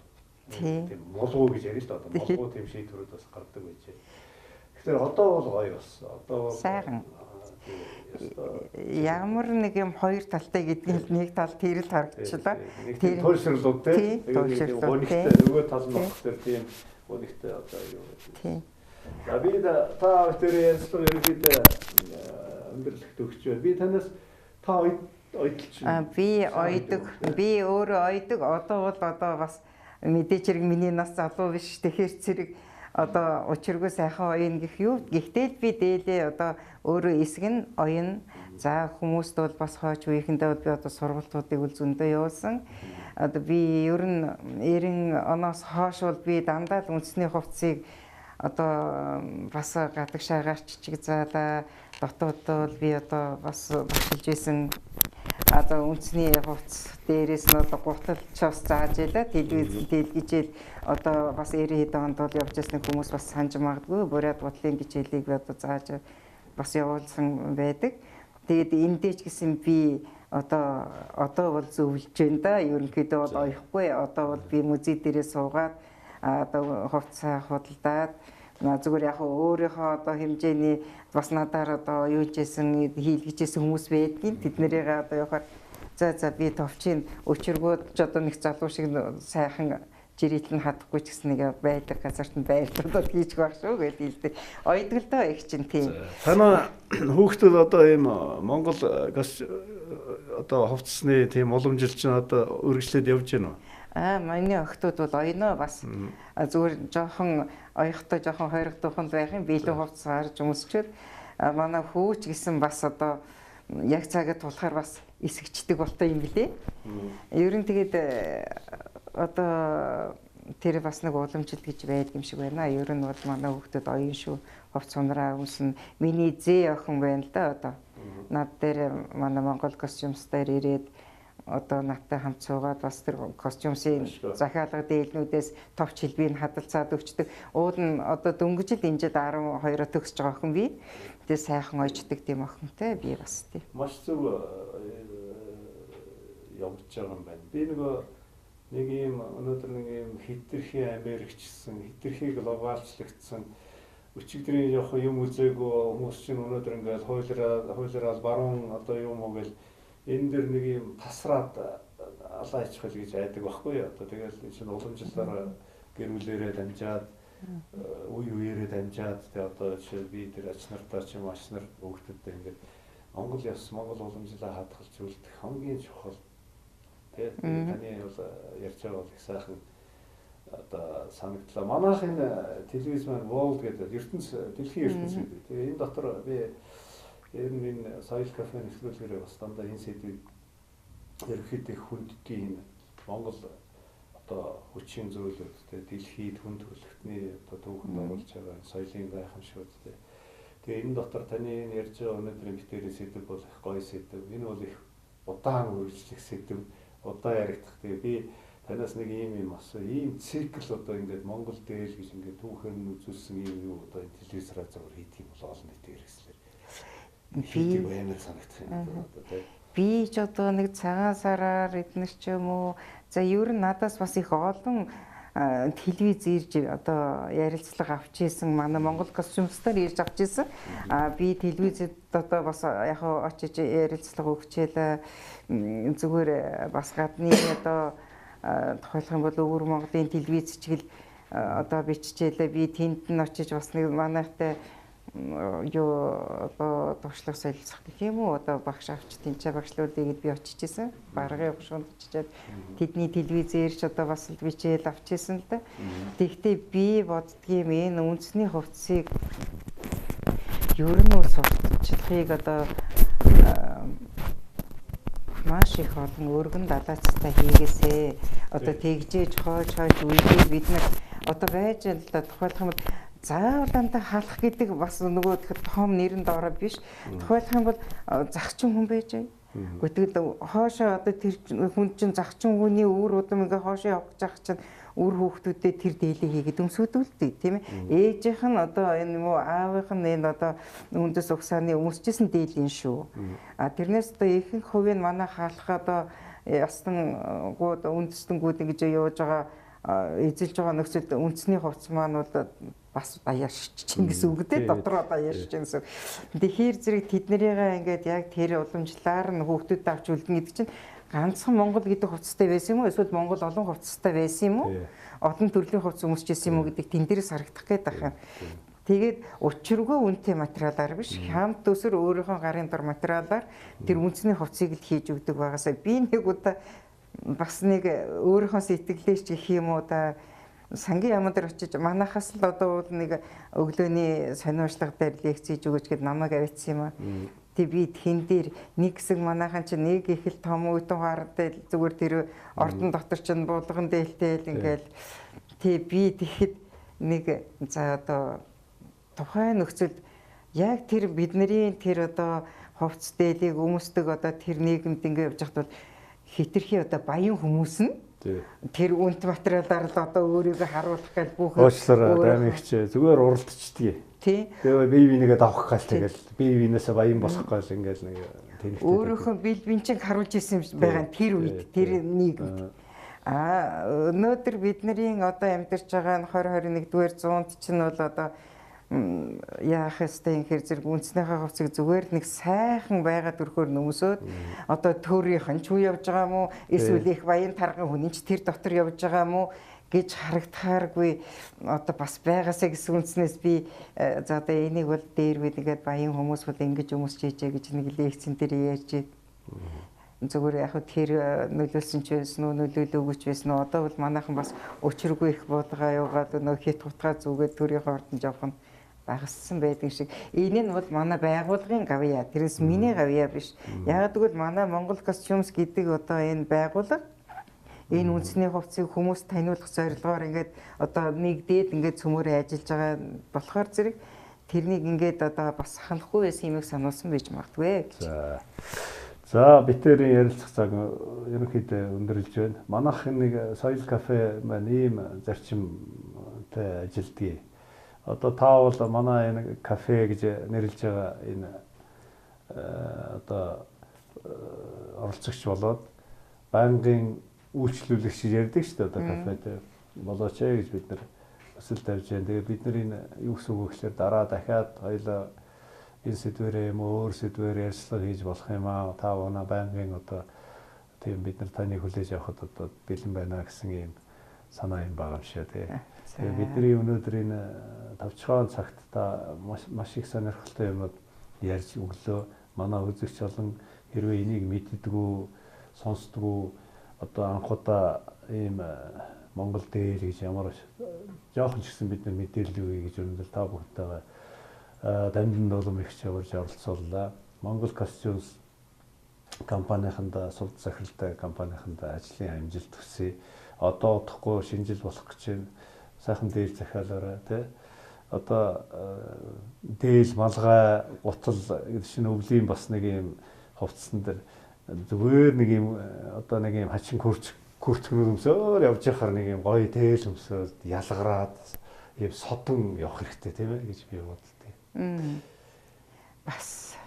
Тийм мулгуу гэж ярина л да. Одоо мулгуу тийм шийдвэрүүд бас гардаг байжээ. Тэгэхээр одоо бол гоё болсон. Одоо бол сайхан. Ямар нэг юм хоёр талтай гэдгийг нэг тал тэр л харагдчихлаа. Тэр туйшрлууд тийм. Тэгээд гонигтай нөгөө тал нь болохоор тийм гонигтай одоо юу гэдэг. За би та тэр ярьсан ерөнхийдөө өндөрлөгт өгч байна. Би танаас та ойдолч. Би ойдог. Би өөрөө ойдог. Одоо бол одоо бас мэдээч хэрэг миний нас залуу биш. Тэгэхээр зэрэг одоо учиргүй сайхан оён гэх юу. Гэхдээ л би дээлээ одоо өөрөө эсэг нь оён. За хүмүүст бол бас хойч үеийнхэндээ бол би одоо сургалтуудыг үл зөндөө явуулсан. Одоо би ер нь 90 оноос хойш бол би дандаа л үндэсний хувцсыг одоо бас гадагшаагаар чиг заалаа дотоод бол би одоо бас багшилж исэн. Одоо үндэсний хувцс дээрээс нь одоо гутал ч бас зааж байлаа. Телевиз дэлгижээл одоо бас 90 хэдэн онд бол явж байсан хүмүүс бас санаж магадгүй. Бурят гутлын хичээлийг би одоо зааж бас явуулсан байдаг. Тэгээд эндээ ч гэсэн би одоо бол зөвлөж байна да. Ерөнхийдөө бол оёхгүй. Одоо бол би музей дээрээ суугаад одоо хувцас худалдаад зүгээр яг өөрийнхөө одоо хэмжээний бас надаар одоо юулж исэн хийлгэжсэн хүмүүс байдгийн. Тэднэрийг одоо явахаар за би товчийн өчөргөөд ч одоо нэг залуу шиг сайхан жирийтэл нь хадахгүй ч гэсэн нэг байдаг газарт нь байрлуулад хийж байх шүү гэж хэлдэг. Ойдог л доо их чинь тийм. Танаа хүүхдүүд одоо ийм Монгол гас одоо хувцсны тийм уламжил чинь одоо үргэлжлээд явж байна уу? Миний охтууд бол оёно бас зүгээр жоохон оёхтой жоохон хойрогдуухан байх юм бэлэн хувцас гарч өмсчөөд манай хүүч гэсэн бас одоо яг цагаа тулахаар бас эсгчдэг болтой юм билээ. Ер нь тэгээд одоо тэр бас нэг уламжил гэж байдаг юм шиг байна. Ер нь бол манай хүүхдүүд оюун шүү. Хувц унраа өмсөн. Миний зээ охин байна л да одоо. Над дээр манай Монгол костюмс дээр ирээд одоо надтай хамт суугаад бас тэр костюмсын захиалга дээлнүүдээс товч хэлбийг хадгалцаад өгчдөг. Уул нь одоо дөнгөжл инжид 12-оо төгсөж байгаа охин би. Тэгээ сайхан ойчдөг тийм охинтой би бас тийм. Маш зөв явж байгаа юм байна. Би нөгөө нэг ийм өнөөдөр нэг ийм хитрхи Америкчсэн, хитрхи глобалчлагдсан өчигдрийн яг юм үзээгүй хүмүүс чинь өнөөдөр ингээл хуулиараа баруун одоо юм уу гэл энэ дэр нэг юм тасраад алаа ичих гэж айдаг байхгүй юу. Одоо тэгэл энэ чинь уламжлалаараа гэр бүлээрээ дамжаад үе үеэрээ дамжаад тэгээ одоо жишээ би тэр ач нартаа ч юм ач нар хүүхдүүдтэй ингээд Монгол ёс, Монгол уламжлалаа хадгалж үлдэх хамгийн чухал. Тэгээ таны бол ярьж байгаа бол их сайхан одоо санагдлаа. Манайх энэ телевиз маань World гэдэг ертөнц, дэлхийн ертөнц гэдэг. Тэгээ энэ дотор би ер нь энэ Соёл кафе нэвтрүүлгээрээ бас дандаа энэ сэдвийг ерөнхийдөө хүнддгийн энэ Монгол одоо хүчин зүйлүүд те дэлхийд хүн төрөлхтний одоо түүхэнд оруулж байгаа соёлын гайхамшигуд те. Тэгээ энэ дотор таны энэ ярьж байгаа өнөөдрийн битэрийн сэдэв бол их гоё сэдэв. Энэ бол их удаан үргэлжлэх сэдэв, удаан яригдах. Тэгээ би танаас нэг ийм юм асуу. Ийм цикл одоо ингээд Монгол дээл гэж ингээд түүхээр нь үзүүлсэн ийм юу одоо энэ телевизээр зөвөр хийдэг юм бол олон нийтийн хэрэгслээр хийдэг амар санагдах юм одоо те. Би ч одоо нэг цагаан сараар эднэр ч юм уу, за ер нь надаас бас их олон телевиз ирж одоо ярилцлага авч исэн, манай Монгол костюмстаар ирж авч исэн. А би телевизэд одоо бас яг очиж ярилцлага өгчээл, зүгээр бас гадны одоо тухайлах юм бол өвөр Монголын телевиз чигэл одоо биччихээлээ. Би тэнд нь очиж бас нэг манайхтай юу одоо туршлага солилцох гэх юм уу, одоо багш авч тэнцээ багшлуулъя гэд би очиж исэн. Баргын бушуунд очичоод тэдний телевизээр ч одоо бас л бичээл авч исэн л да. Тэгвэл би боддгийм энэ үндэсний хувцсыг ер нь бол сурталчлахыг одоо маш их олон өргөн далаацтай хийгээсэ. Одоо тэгжээж хойж хойж үедээ бид нар одоо байж л да тухайлах юм бол заавал дандаа халах гэдэг бас нөгөө том нэрэн доороо биш. Тухайлах юм бол загчин хүн байж аа. Гэхдээ хоошоо одоо тэр хүн чинь загчин хүний үр удам ингээ хоошоо явах гэж ах чинь үр хүүхдүүдэд тэр дээлийг хийгээд өмсөдүүлдэг тийм ээ. Ээжийнх нь одоо энэ юм уу, аавынх нь энэ одоо үндэс угсааны өмсөжсэн дээлийн шүү. А тэрнээс одоо ихэнх хувийг манай халах одоо ястангууд үндэстэнгүүд ингэж явж байгаа эзэлж байгаа нөхцөлд үндэсний хувцас маань бол бас даяаршиж чинь гэсэн үг дээ, дотроо даяаршиж чинь гэсэн. Тэгэхээр зэрэг тэднэрийгээ ингээд яг тэр уламжлалаар нь хүүхдүүдэд авч үлдэнэ гэдэг чинь ганцхан Монгол гэдэг хувцастай байсан юм уу? Эсвэл Монгол олон хувцастай байсан юм уу? Олон төрлийн хувцас өмсөж байсан юм уу гэдэг тэн дээрээс харагдах гээд байх юм. Тэгээд учиргүй үнэтэй материалаар биш, хамт өсөр өөрийнхөө гарын дор материалаар тэр үндэсний хувцсыг л хийж өгдөг байгаасаа. Би нэг удаа бас нэг өөрийнхөө сэтгэлээч гэх юм уу да, сангийн яман дээр очиж манахаас л одоо нэг өглөөний сонирхлага дээр лекц хийж өгөөч гэд намайг авчсан юм аа. Тэг би тэн дээр нэг хэсэг манайхан чинь нэг их л том үтэн хартай зүгээр тэр ордон дотор чинь буулган дээлтэй л ингээл тэг би тэгэхэд нэг за одоо тухайн нөхцөлд яг тэр бидний тэр одоо хувцс дээлийг өмсдөг одоо тэр нийгэмд ингээ явж байхад бол хитрхи одоо баян хүмүүс нь тэр үнт материалаар л одоо өөрийгөө харуулах гал бүх уучлаарай даймигч зүгээр уралдчихдгийг. Тий. Тэгээ бие бинийгээ давах гал тэгэл бие биенээсээ баян болох гал ингээл нэг тэнэгтэй. Өөрийнхөө бие бин чинь харуулж исэн юм байгаа тэр үед тэр нийгэмд. А өнөөдөр бидний одоо амьдарч байгаа 20 21-р зуунд чинь бол одоо яах ёстой юм хэр зэрэг үндэснийхээ хувцсыг зүгээр нэг сайхан байгаа төрхөөр нөмсөөд одоо төрийнх нь ч үе явж байгаа мó эсвэл их баян тарган хүн ч тэр дотор явж байгаа мó гэж харагдахааргүй одоо бас байгаасаа гэсэн үндснээс би за одоо энийг бол дээр үед ингээд баян хүмүүс бол ингэж өмсөж ийжээ гэж нэг лекцэн дээр ярьж зүгээр яг тэр нөлөөлсөн ч байсан уу нөлөөлөөгүй ч байсан уу одоо бол манайхан бас өчргүй их буулгаа яваад нөө хит хутгаа зүгээд төрийнхөө ордонд явах нь багассан байдаг шиг. Энэ нь бол манай байгууллагын гавьяа. Тэрнээс миний гавьяа биш. Яг гэвэл манай Монгол костюмс гэдэг одоо энэ байгууллага энэ үндэсний хувцсыг хүмүүст таниулах зорилгоор ингээд одоо нэгдээд ингээд цөмөөрөө ажиллаж байгаа болохоор зэрэг тэрнийг ингээд одоо бас ханахгүй байсан юмыг сануулсан байж магадгүй. За битэрийн ярилцах цаг ерөнхийдөө өндөрлөж байна. Манайх нэг соёл кафе маань ийм зарчимтай ажилдгийг. Одоо та бол манай энэ кафе гэж нэрлэж байгаа энэ одоо оролцогч болоод байнгын үйлчлүүлэгч ярьдаг шүү дээ одоо кафед болооч ээ гэж бид нар өсөл тавьж байна. Тэгээ бид нар энэ юу гэсэн үг вэ гэхээр дараа дахиад хоёлаа энэ сэдвэрээ юм өөр сэдвээр ярьцлага хийж болох юм аа. Та манай байнгын одоо тийм бид нар таныг хүлээж авахд одоо бэлэн байна гэсэн ийм санаа юм байгаа юм шиг тий. Тэгээ бидний өнөөдөр энэ товчхон цагт та маш их сонирхолтой юмуд ярьж өглөө. Манай үзэгч олон хэрвээ энийг мэддэггүй, сонсдоггүй одоо анхудаа ийм Монгол дээл гэж ямар жоохон ч гэсэн бид нар мэдээлэл өгье гэж өнөөдөр та бүхэнтэйгээ дамжин дулам их чаварж оролцууллаа. Монгол Costumes компанийнханд сувд захиралтай компанийнханд ажлын амжилт хүсье. Одоо удахгүй шинэ жил болох гэж байна. Сайхан дээл захиалаарай тий. Одоо дээл, малгай, гутал шинэ өвлийн бас нэг юм хувцсан дээр зүгээр нэг юм одоо нэг юм хачин күрцгнүүд өмсөөр явж байхаар нэг юм гоё дээл өмсөөд ялгараад юм содон явах хэрэгтэй тийм ээ гэж би боддгийг. Бас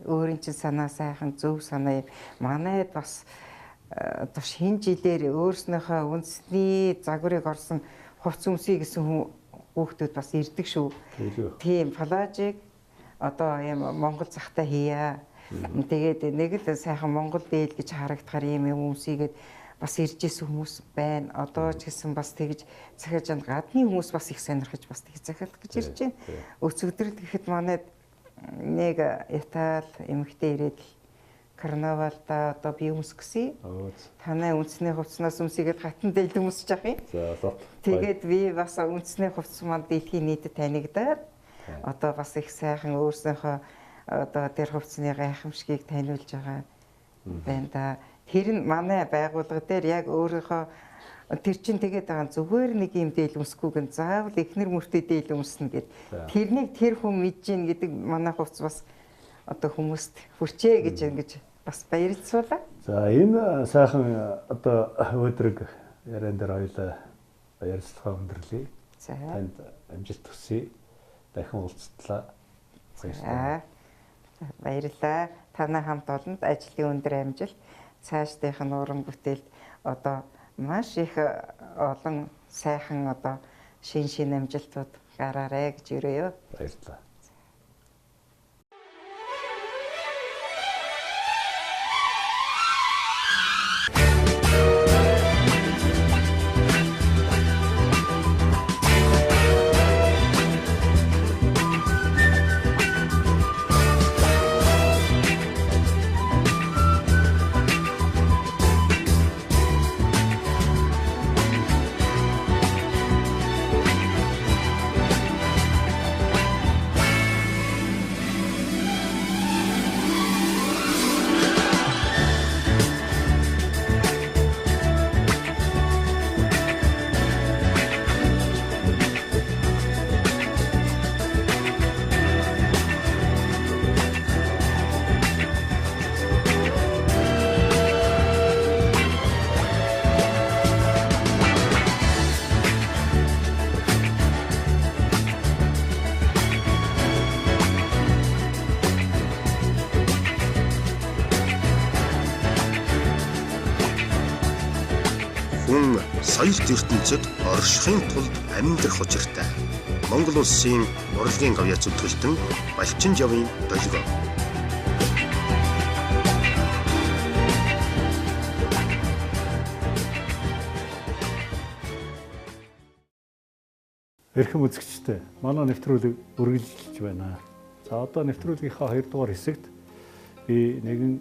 өөрийн чинь санаа сайхан зөв санаа юм. Манайд бас одоо шинэ жилээр өөрснийхөө үндэсний загварыг орсон хувцас өмсөе гэсэн хүн хүүхдүүд бас ирдэг шүү. Тийм плажийг одоо ийм Монгол захтай хийя. Тэгээд нэг л сайхан Монгол дээл гэж харагдахаар ийм юм өмсөйгээд бас ирж исэн хүмүүс байна. Одоо ч гэсэн бас тэгж захиалж байна. Гадны хүмүүс бас их сонирхож бас тэгж захиалах гэж ирж байна. Өцөгдрөл гэхэд манайд нэг Итали эмэгтэй ирээд л карнавалда одоо би өмсгсөн. Танай үндэсний хувцснаас өмсөйгээд хатан дээл өмсөж авах юм. За лот. Тэгээд би бас үндэсний хувцас маань дэлхийн нийтэд танигдаад одоо бас их сайхан өөрсөнийхөө одоо тэр хувцсны гайхамшигыг таниулж байгаа байна да. Тэр нь манай байгууллага дээр яг өөрийнхөө тэр чин тэгээд байгаа зүгээр нэг юм дээл өмсөхгүй гэн заавал эхнэр мөртөө дээл өмснө гэд. Тэрнийг тэр хүн мэдж гин гэдэг манай хувцас бас одоо хүмүүст хүрчээ гэж ингэж бас баярлцуулаа. За энэ сайхан одоо өдрөг яриан дээр хоёлаа ярилцлага өндөрлөе. За танд амжилт хүсье. Дахин уулзтлаа. Баярлалаа. Баярлалаа. Танай хамт олонд ажлын өндөр амжилт, цаашдынх нь уран бүтээлд одоо маш их олон сайхан одоо шин амжилтууд гараарэ гэж өрөөё. Баярлалаа. Хүн соёлт ертөнцид оршихын тулд амьдрах учиртай. Монгол улсын урлагийн гавьяа зүтгэлтэн Балчин Жавын долгио. Эрхэм үзэгчдээ, манай нэвтрүүлэг үргэлжилж байна. За одоо нэвтрүүлгийнхаа 2 дугаар хэсэгт би нэгэн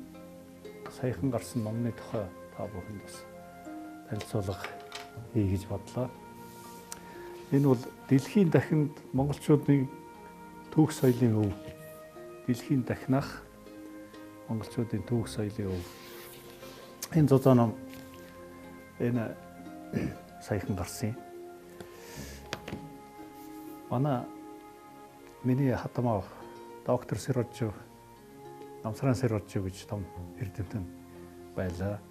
саяхан гарсан номны тухай та бүхэнд бас танилцуулга хий гэж бодлоо. Энэ бол дэлхийн дахинд монголчуудын түүх соёлын өв. Дэлхийн дахинах монголчуудын түүх соёлын өв. Энэ зузаан ном энэ саяхан гарсан юм. Манай миний хатамаа доктор Сэрожив, Намсран Сэрожив гэж том эрдэмтэн байлаа.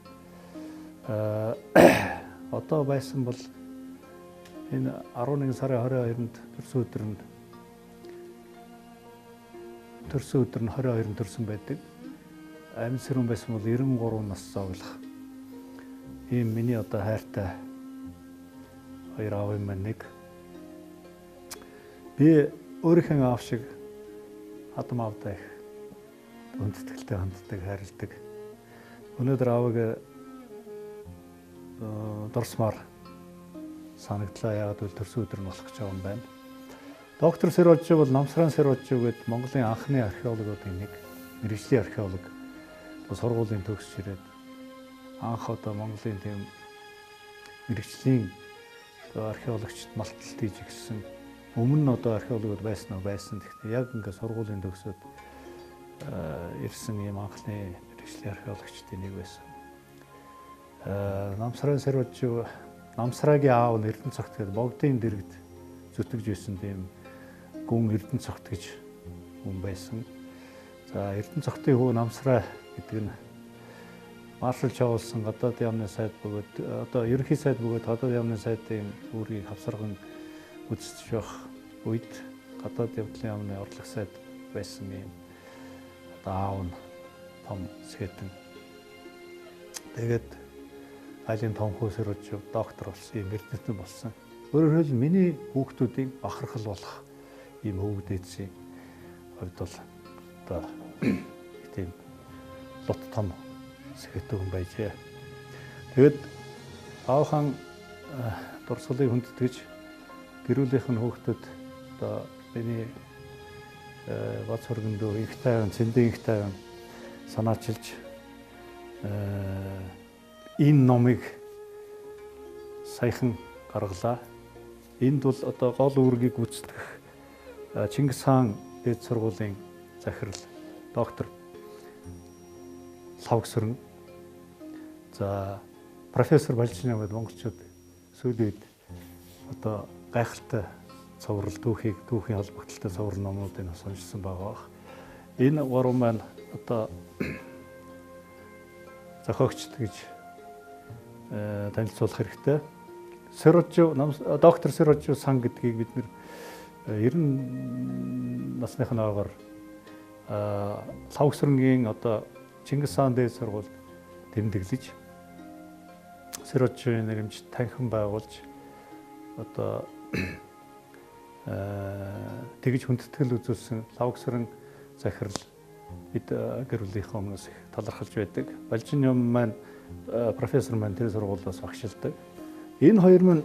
Одоо байсан бол энэ 11 сарын 22-нд төрсөн өдөр нь төрсөн өдөр нь 22-нд төрсөн байдаг. Амьд сэрүүн байсан бол 93 нас зоглох. Ийм миний одоо хайртай хоёр аавын маань нэг. Би өөрийнхөө аав шиг хадам аавдаа их хүндэтгэлтэй ханддаг, хайрладаг. Өнөөдөр аавыг дурсмаар санагдлаа. Яагаад гэвэл төрсөн өдөр нь болох гэж байгаа юм байна. Доктор Сэрожив бол Намсран Сэрожив гэдэг Монголын анхны археологуудын нэг, мэргэжлийн археолог. Сургуулийн төгсөж ирээд анх одоо Монголын тийм мэргэжлийн одоо археологчд малталт хийж ирсэн. Өмнө нь одоо археологууд байсан уу байсан. Гэхдээ яг ингээд сургуулийн төгсөөд ирсэн ийм анхны мэргэжлийн археологчдын нэг байсан. Намсрай Сэрважив Намсрагийн аав нь Эрдэнэ цогт гэдэг богдын дэргэд зүтгэж байсан тийм гүн Эрдэнэ цогт гэж хүн байсан. За Эрдэнэ цогтын хүү Намсрай гэдэг нь маршалж явуулсан гадаад яамны сайд бөгөөд одоо ерөнхий сайд бөгөөд гадаад яамны сайдын үүргийг хавсарган гүйцэтгэж явах үед гадаад явдлын яамны орлого сайд байсан юм. Одоо аав нь том сэтэн. Тэгээд айлын том хүү Сэрважив доктор болсон юм, эрдэмтэн болсон. Өөрөөр хэлбэл миний хүүхдүүдийн бахархал болох ийм өвөг дээдсийн хувьд бол одоо тийм лут том сэхэтэн хүн байжээ. Тэгээд аавхан дурсгалыг хүндэтгэж гэрүүлийнх нь хүүхдүүд одоо миний бац хөргөндөө их тайван, цэндэн их тайван санаачилж энэ номыг саяхан гаргалаа. Энд бол одоо гол үүргийг гүйцэтгэх Чингис хаан дээд сургуулийн захирал доктор Лавгсөрөн, за профессор Балжин гэдэг монголчууд сүүлийн үед одоо гайхалтай цоврал түүхийн холбогдлолтой цоврал номнуудыг бас уншсан байгаа бах. Энэ гурван маань одоо зохиогчд гэж танилцуулах хэрэгтэй. Сэрважив доктор Сэрважив сан гэдгийг бид нэр 90 насныхын ойгоор Лавгсөрөнгийн одоо Чингис хаан дээд сургуульд тэмдэглэж Сэрваживын нэрэмж танхим байгуулж одоо тэгж хүндэтгэл үзүүлсэн Лавгсөрөн захирал бид гэр бүлийнхээ өмнөөс их талархалж байдаг. Балжин юм маань профессор маань тэр сургуулиас багшилдаг. Энэ хоёр маань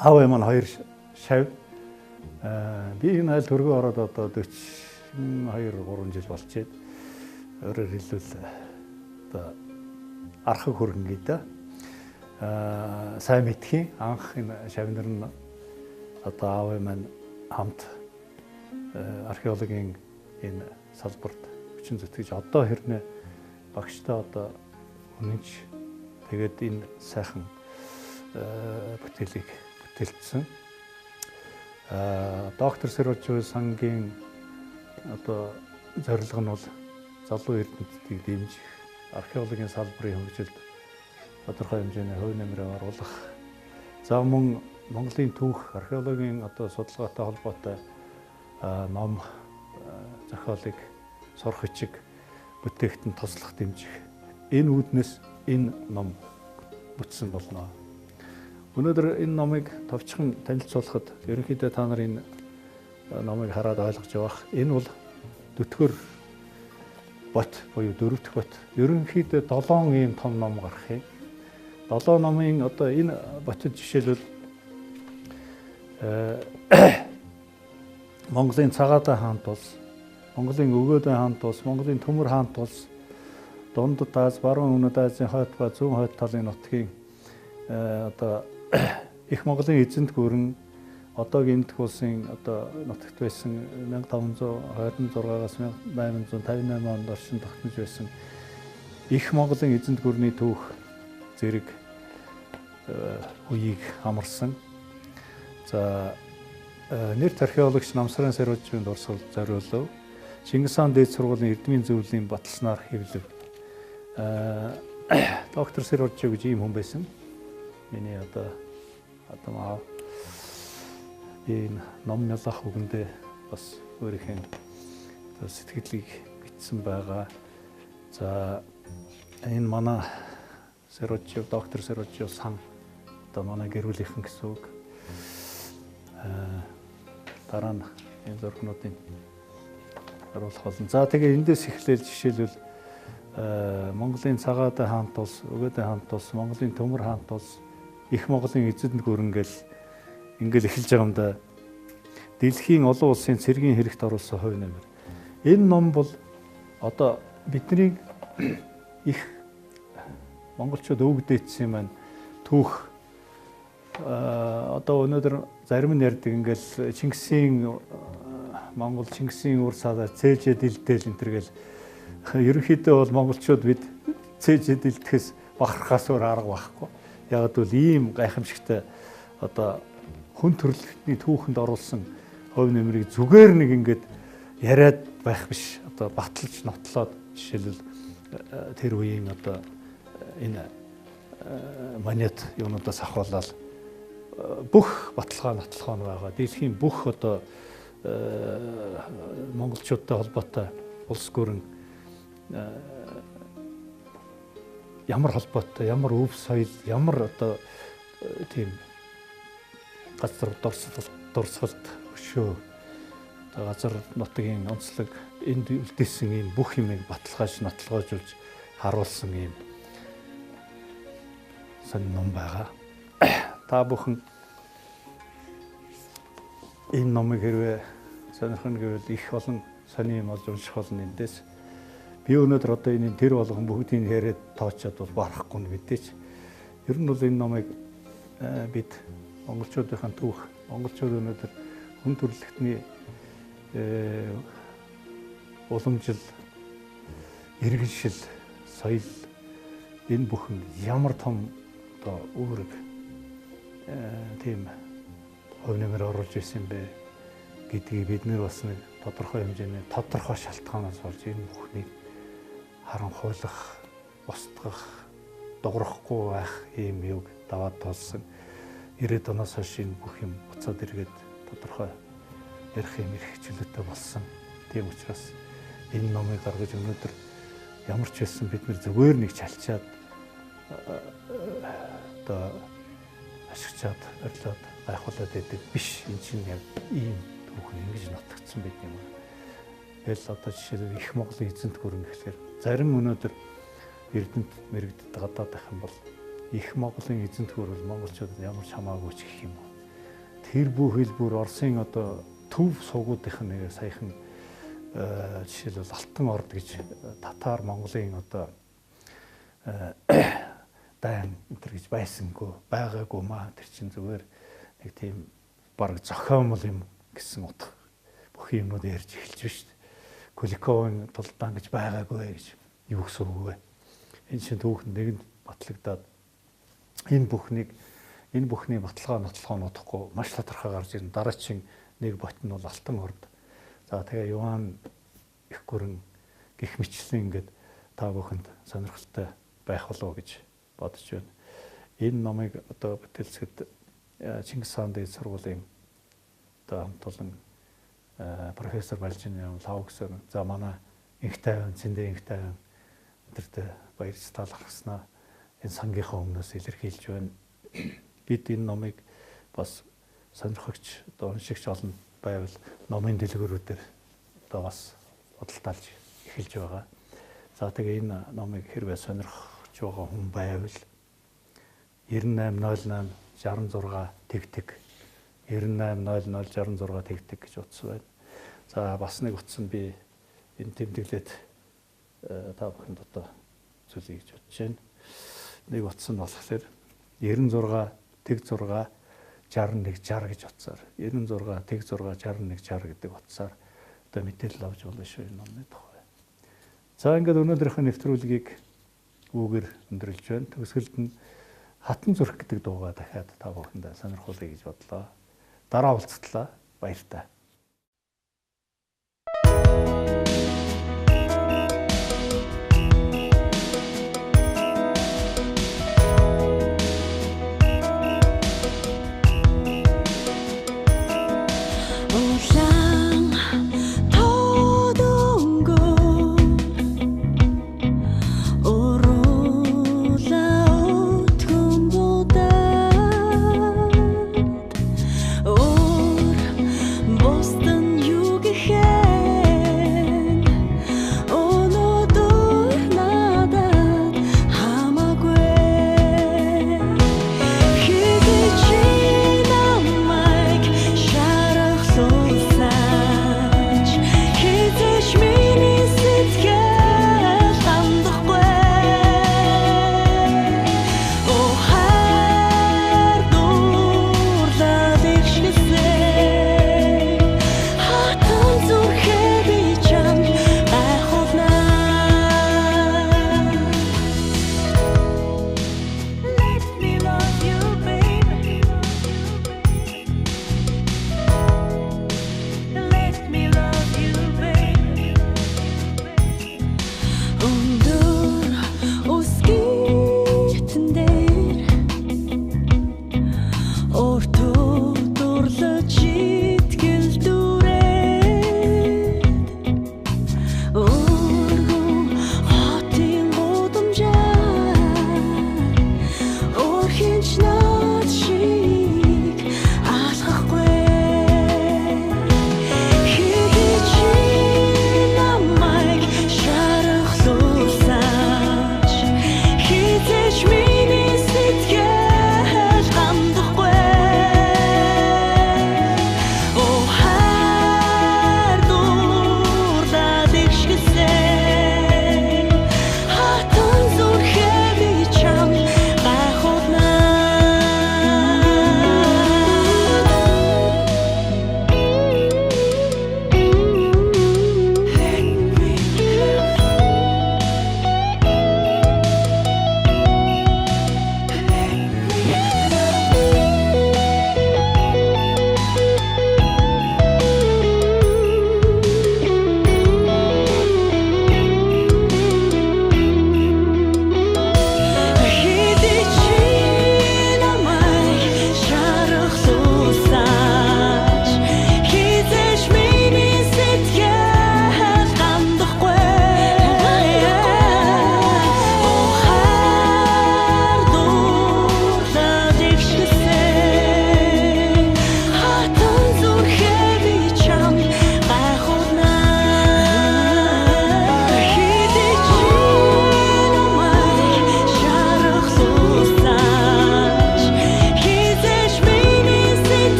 аав маань хоёр шав. Би энэ айл төргөө ороод одоо 42 3 жил болчиход өөрөөр хэлбэл одоо архаг хөргөн гэдэг. Сайн мэдхийн анх энэ шав нар нь одоо аав маань хамт археологийн энэ салбарт хүчин зүтгэж одоо хэрнээ багштай одоо үнэнч тэгээд энэ сайхан бүтээлийг бүтээлцсэн. Доктор Сэрважив сангийн одоо зорилго нь бол залуу эрдэмтдийг дэмжих, археологийн салбарын хөгжилд тодорхой хэмжээний хувь нэмрээ оруулах, за мөн Монголын түүх, археологийн одоо судалгаатай холбоотой ном зохиолыг сурах бичиг бүтээхэд нь туслах дэмжих. Энэ үүднээс энэ ном бүтсэн болно. Өнөөдөр энэ номыг товчхон танилцуулахад ерөнхийдөө та нар энэ номыг хараад ойлгож явах. Энэ бол дөрөвдүгээр бот буюу дөрөв дэх бот. Ерөнхийдөө 7 ийм том ном гарах юм. 7 номын одоо энэ ботод жишээлбэл Монголын Цагаадай хаант улс, Монголын Өгөөдөн хаант улс, Монголын Төмөр хаант улс, Дундад Аз, Баруун Өмнөд Азийн хойд ба зүүн хойд талын нутгийн одоо их Монголын эзэнт гүрэн одоогийн Энэтхэг улсын одоо нутагт байсан 1526-аас 1858 онд оршин тогтнож байсан их Монголын эзэнт гүрний түүх зэрэг үеийг хамарсан. За нэрт археологч Намсран Сэрваживын дурсгал зориулав. Чингис хаан дээд сургуулийн эрдмийн зөвлөлийн баталснаар хэвлэв. Доктор Сэрважив гэж ийм хүн байсан. Миний одоо адам аав. Энэ ном ялах үгэндээ бас өөрийнхөө одоо сэтгэлийг бичсэн байгаа. За энэ манай Сэрважив, доктор Сэрважив сан одоо манай гэр бүлийнхэн гэсэн үг. Дараа нь энэ зургнуудыг харуулах болно. За тэгээ эндээс эхлээл жишээлбэл Монголын Цагаадай хаант улс, Өгөөдэй хаант улс, Монголын Төмөр хаант улс, их Монголын эзэнт гүрэн гэл ингээл эхэлж байгаа юм да. Дэлхийн олон улсын цэргийн хэрэгт оруулсан хувь нэмэр. Энэ ном бол одоо бидний их монголчууд өвөг дээдсэн маань түүх Одоо өнөөдөр зарим нь ярьдаг ингээл Чингисийн Монгол Чингисийн үр цаадаар цээжээ дилдээл энэ төр гэл ерөнхийдөө бол монголчууд бид цээжээ дилдэхээс бахархаас өөр арга байхгүй. Яг бол ийм гайхамшигтай одоо хүн төрөлхтний түүхэнд оруулсан хувь нэмрийг зүгээр нэг ингээд яриад байх биш. Одоо баталж нотлоод жишээлбэл тэр үеийн одоо энэ монет юунуудаас ахуулаад бүх баталгаа нотлохоо нь байгаа. Дэлхийн бүх одоо монголчуудтай холбоотой улс гүрэн ямар холбоотой, ямар өв соёл, ямар одоо тийм газар дурсгалт өшөө одоо газар нутгийн онцлог энд үлдээсэн ийм бүх юмыг баталгааж нотлогоожуулж харуулсан ийм сонин ном байгаа. Та бүхэн энэ номыг хэрвээ сонирхно гэвэл их олон сонин юм олж унших болно эндээс. Би өнөөдөр одоо энэ тэр болгон бүгдийг яриад тоочоод бол барахгүй нь мэдээч. Ер нь бол энэ номыг бид монголчуудын түүх, монголчууд өнөөдөр хүн төрөлхтний уламжил, иргэншил, соёл энэ бүхэн ямар том одоо үүрэг тийм хувь нэмэр оруулж ирсэн бэ гэдгийг бид нэр бас нэг тодорхой хэмжээний тодорхой шалтгаанаас болж энэ бүхнийг харанхуйлах, устгах, дуграхгүй байх ийм юг даваад тулсан. 90-ад оноос хойш энэ бүх юм буцаад эргээд тодорхой ярих юм эрх чөлөөтэй болсон. Тийм учраас энэ номыг гаргаж өнөөдөр ямар ч байсан бид нэр зүгээр нэг чалчаад одоо ашигчаад орлоод гайхуулаад байдаг биш. Энэ чинь яг ийм түүх нь ингэж нотгдсон байт юм. Тэгэл одоо жишээлбэл их Монголын эзэнт гүрэн гэхлээр зарим өнөөдөр Эрдэнэт мэрэгдэд гадаад байх юм бол их Монголын эзэнт гүр бол монголчуудад ямар ч хамаагүй ч гэх юм уу. Тэр бүхэл бүр Оросын одоо төв суугуудынх нь нэг саяхан жишээлбэл Алтан Орд гэж татар Монголын одоо дайн энэ төр гэж байсангүй байгаагүй маа тэр чинь зүгээр нэг тийм баг зохиомл юм гэсэн утга бүх юмнууд ярьж эхэлж байна шүү дээ. Куликовын тулдаан гэж байгаагүй гэж юу гэсэн үг вэ? Энэ чинь түүхэнд нэгэнд батлагдаад энэ бүхний баталгаа нотлохоо нотохгүй маш тодорхой гарч ирнэ. Дараачин нэг бот нь бол Алтан Орд. За тэгээ Юан их гүрэн гих мэтлэн ингээд та бүхэнд сонирхолтой байх болов уу гэж бодож байна. Энэ номыг одоо бүтээлцэхэд Чингис хаан дээд сургуулийн одоо хамт олон профессор Балжин юм лав гэсэн. За манай инх тайван, цэндэ инх тайван өдөртөө баярлж талархснаа энэ сангийнхаа өмнөөс илэрхийлж байна. Бид энэ номыг бас сонирхогч одоо уншигч олон байвал номын дэлгүүрүүдээр одоо бас худалдаалж эхэлж байгаа. За тэгээ энэ номыг хэрвээ сонирхож байгаа хүн байвал 9800 66 тэгтэг 9800 66 тэгтэг гэж утас байна. За бас нэг утас нь би энэ тэмдэглээд та бүхэнд одоо зүйлийг гэж бодож байна. Нэг утас нь болохоор 96 тэг 6 61 60 гэж утсаар 96 тэг 6 61 60 гэдэг утсаар одоо мэдээлэл авч болно шүү энэ номны тухай. За ингээд өнөөдрийнхөө нэвтрүүлгийг үүгээр өндөрлөж байна. Төгсгөлд нь Хатан зүрх гэдэг дуугаа дахиад та бүхэндээ сонирхуулъя гэж бодлоо. Дараа уулзтлаа. Баяртай.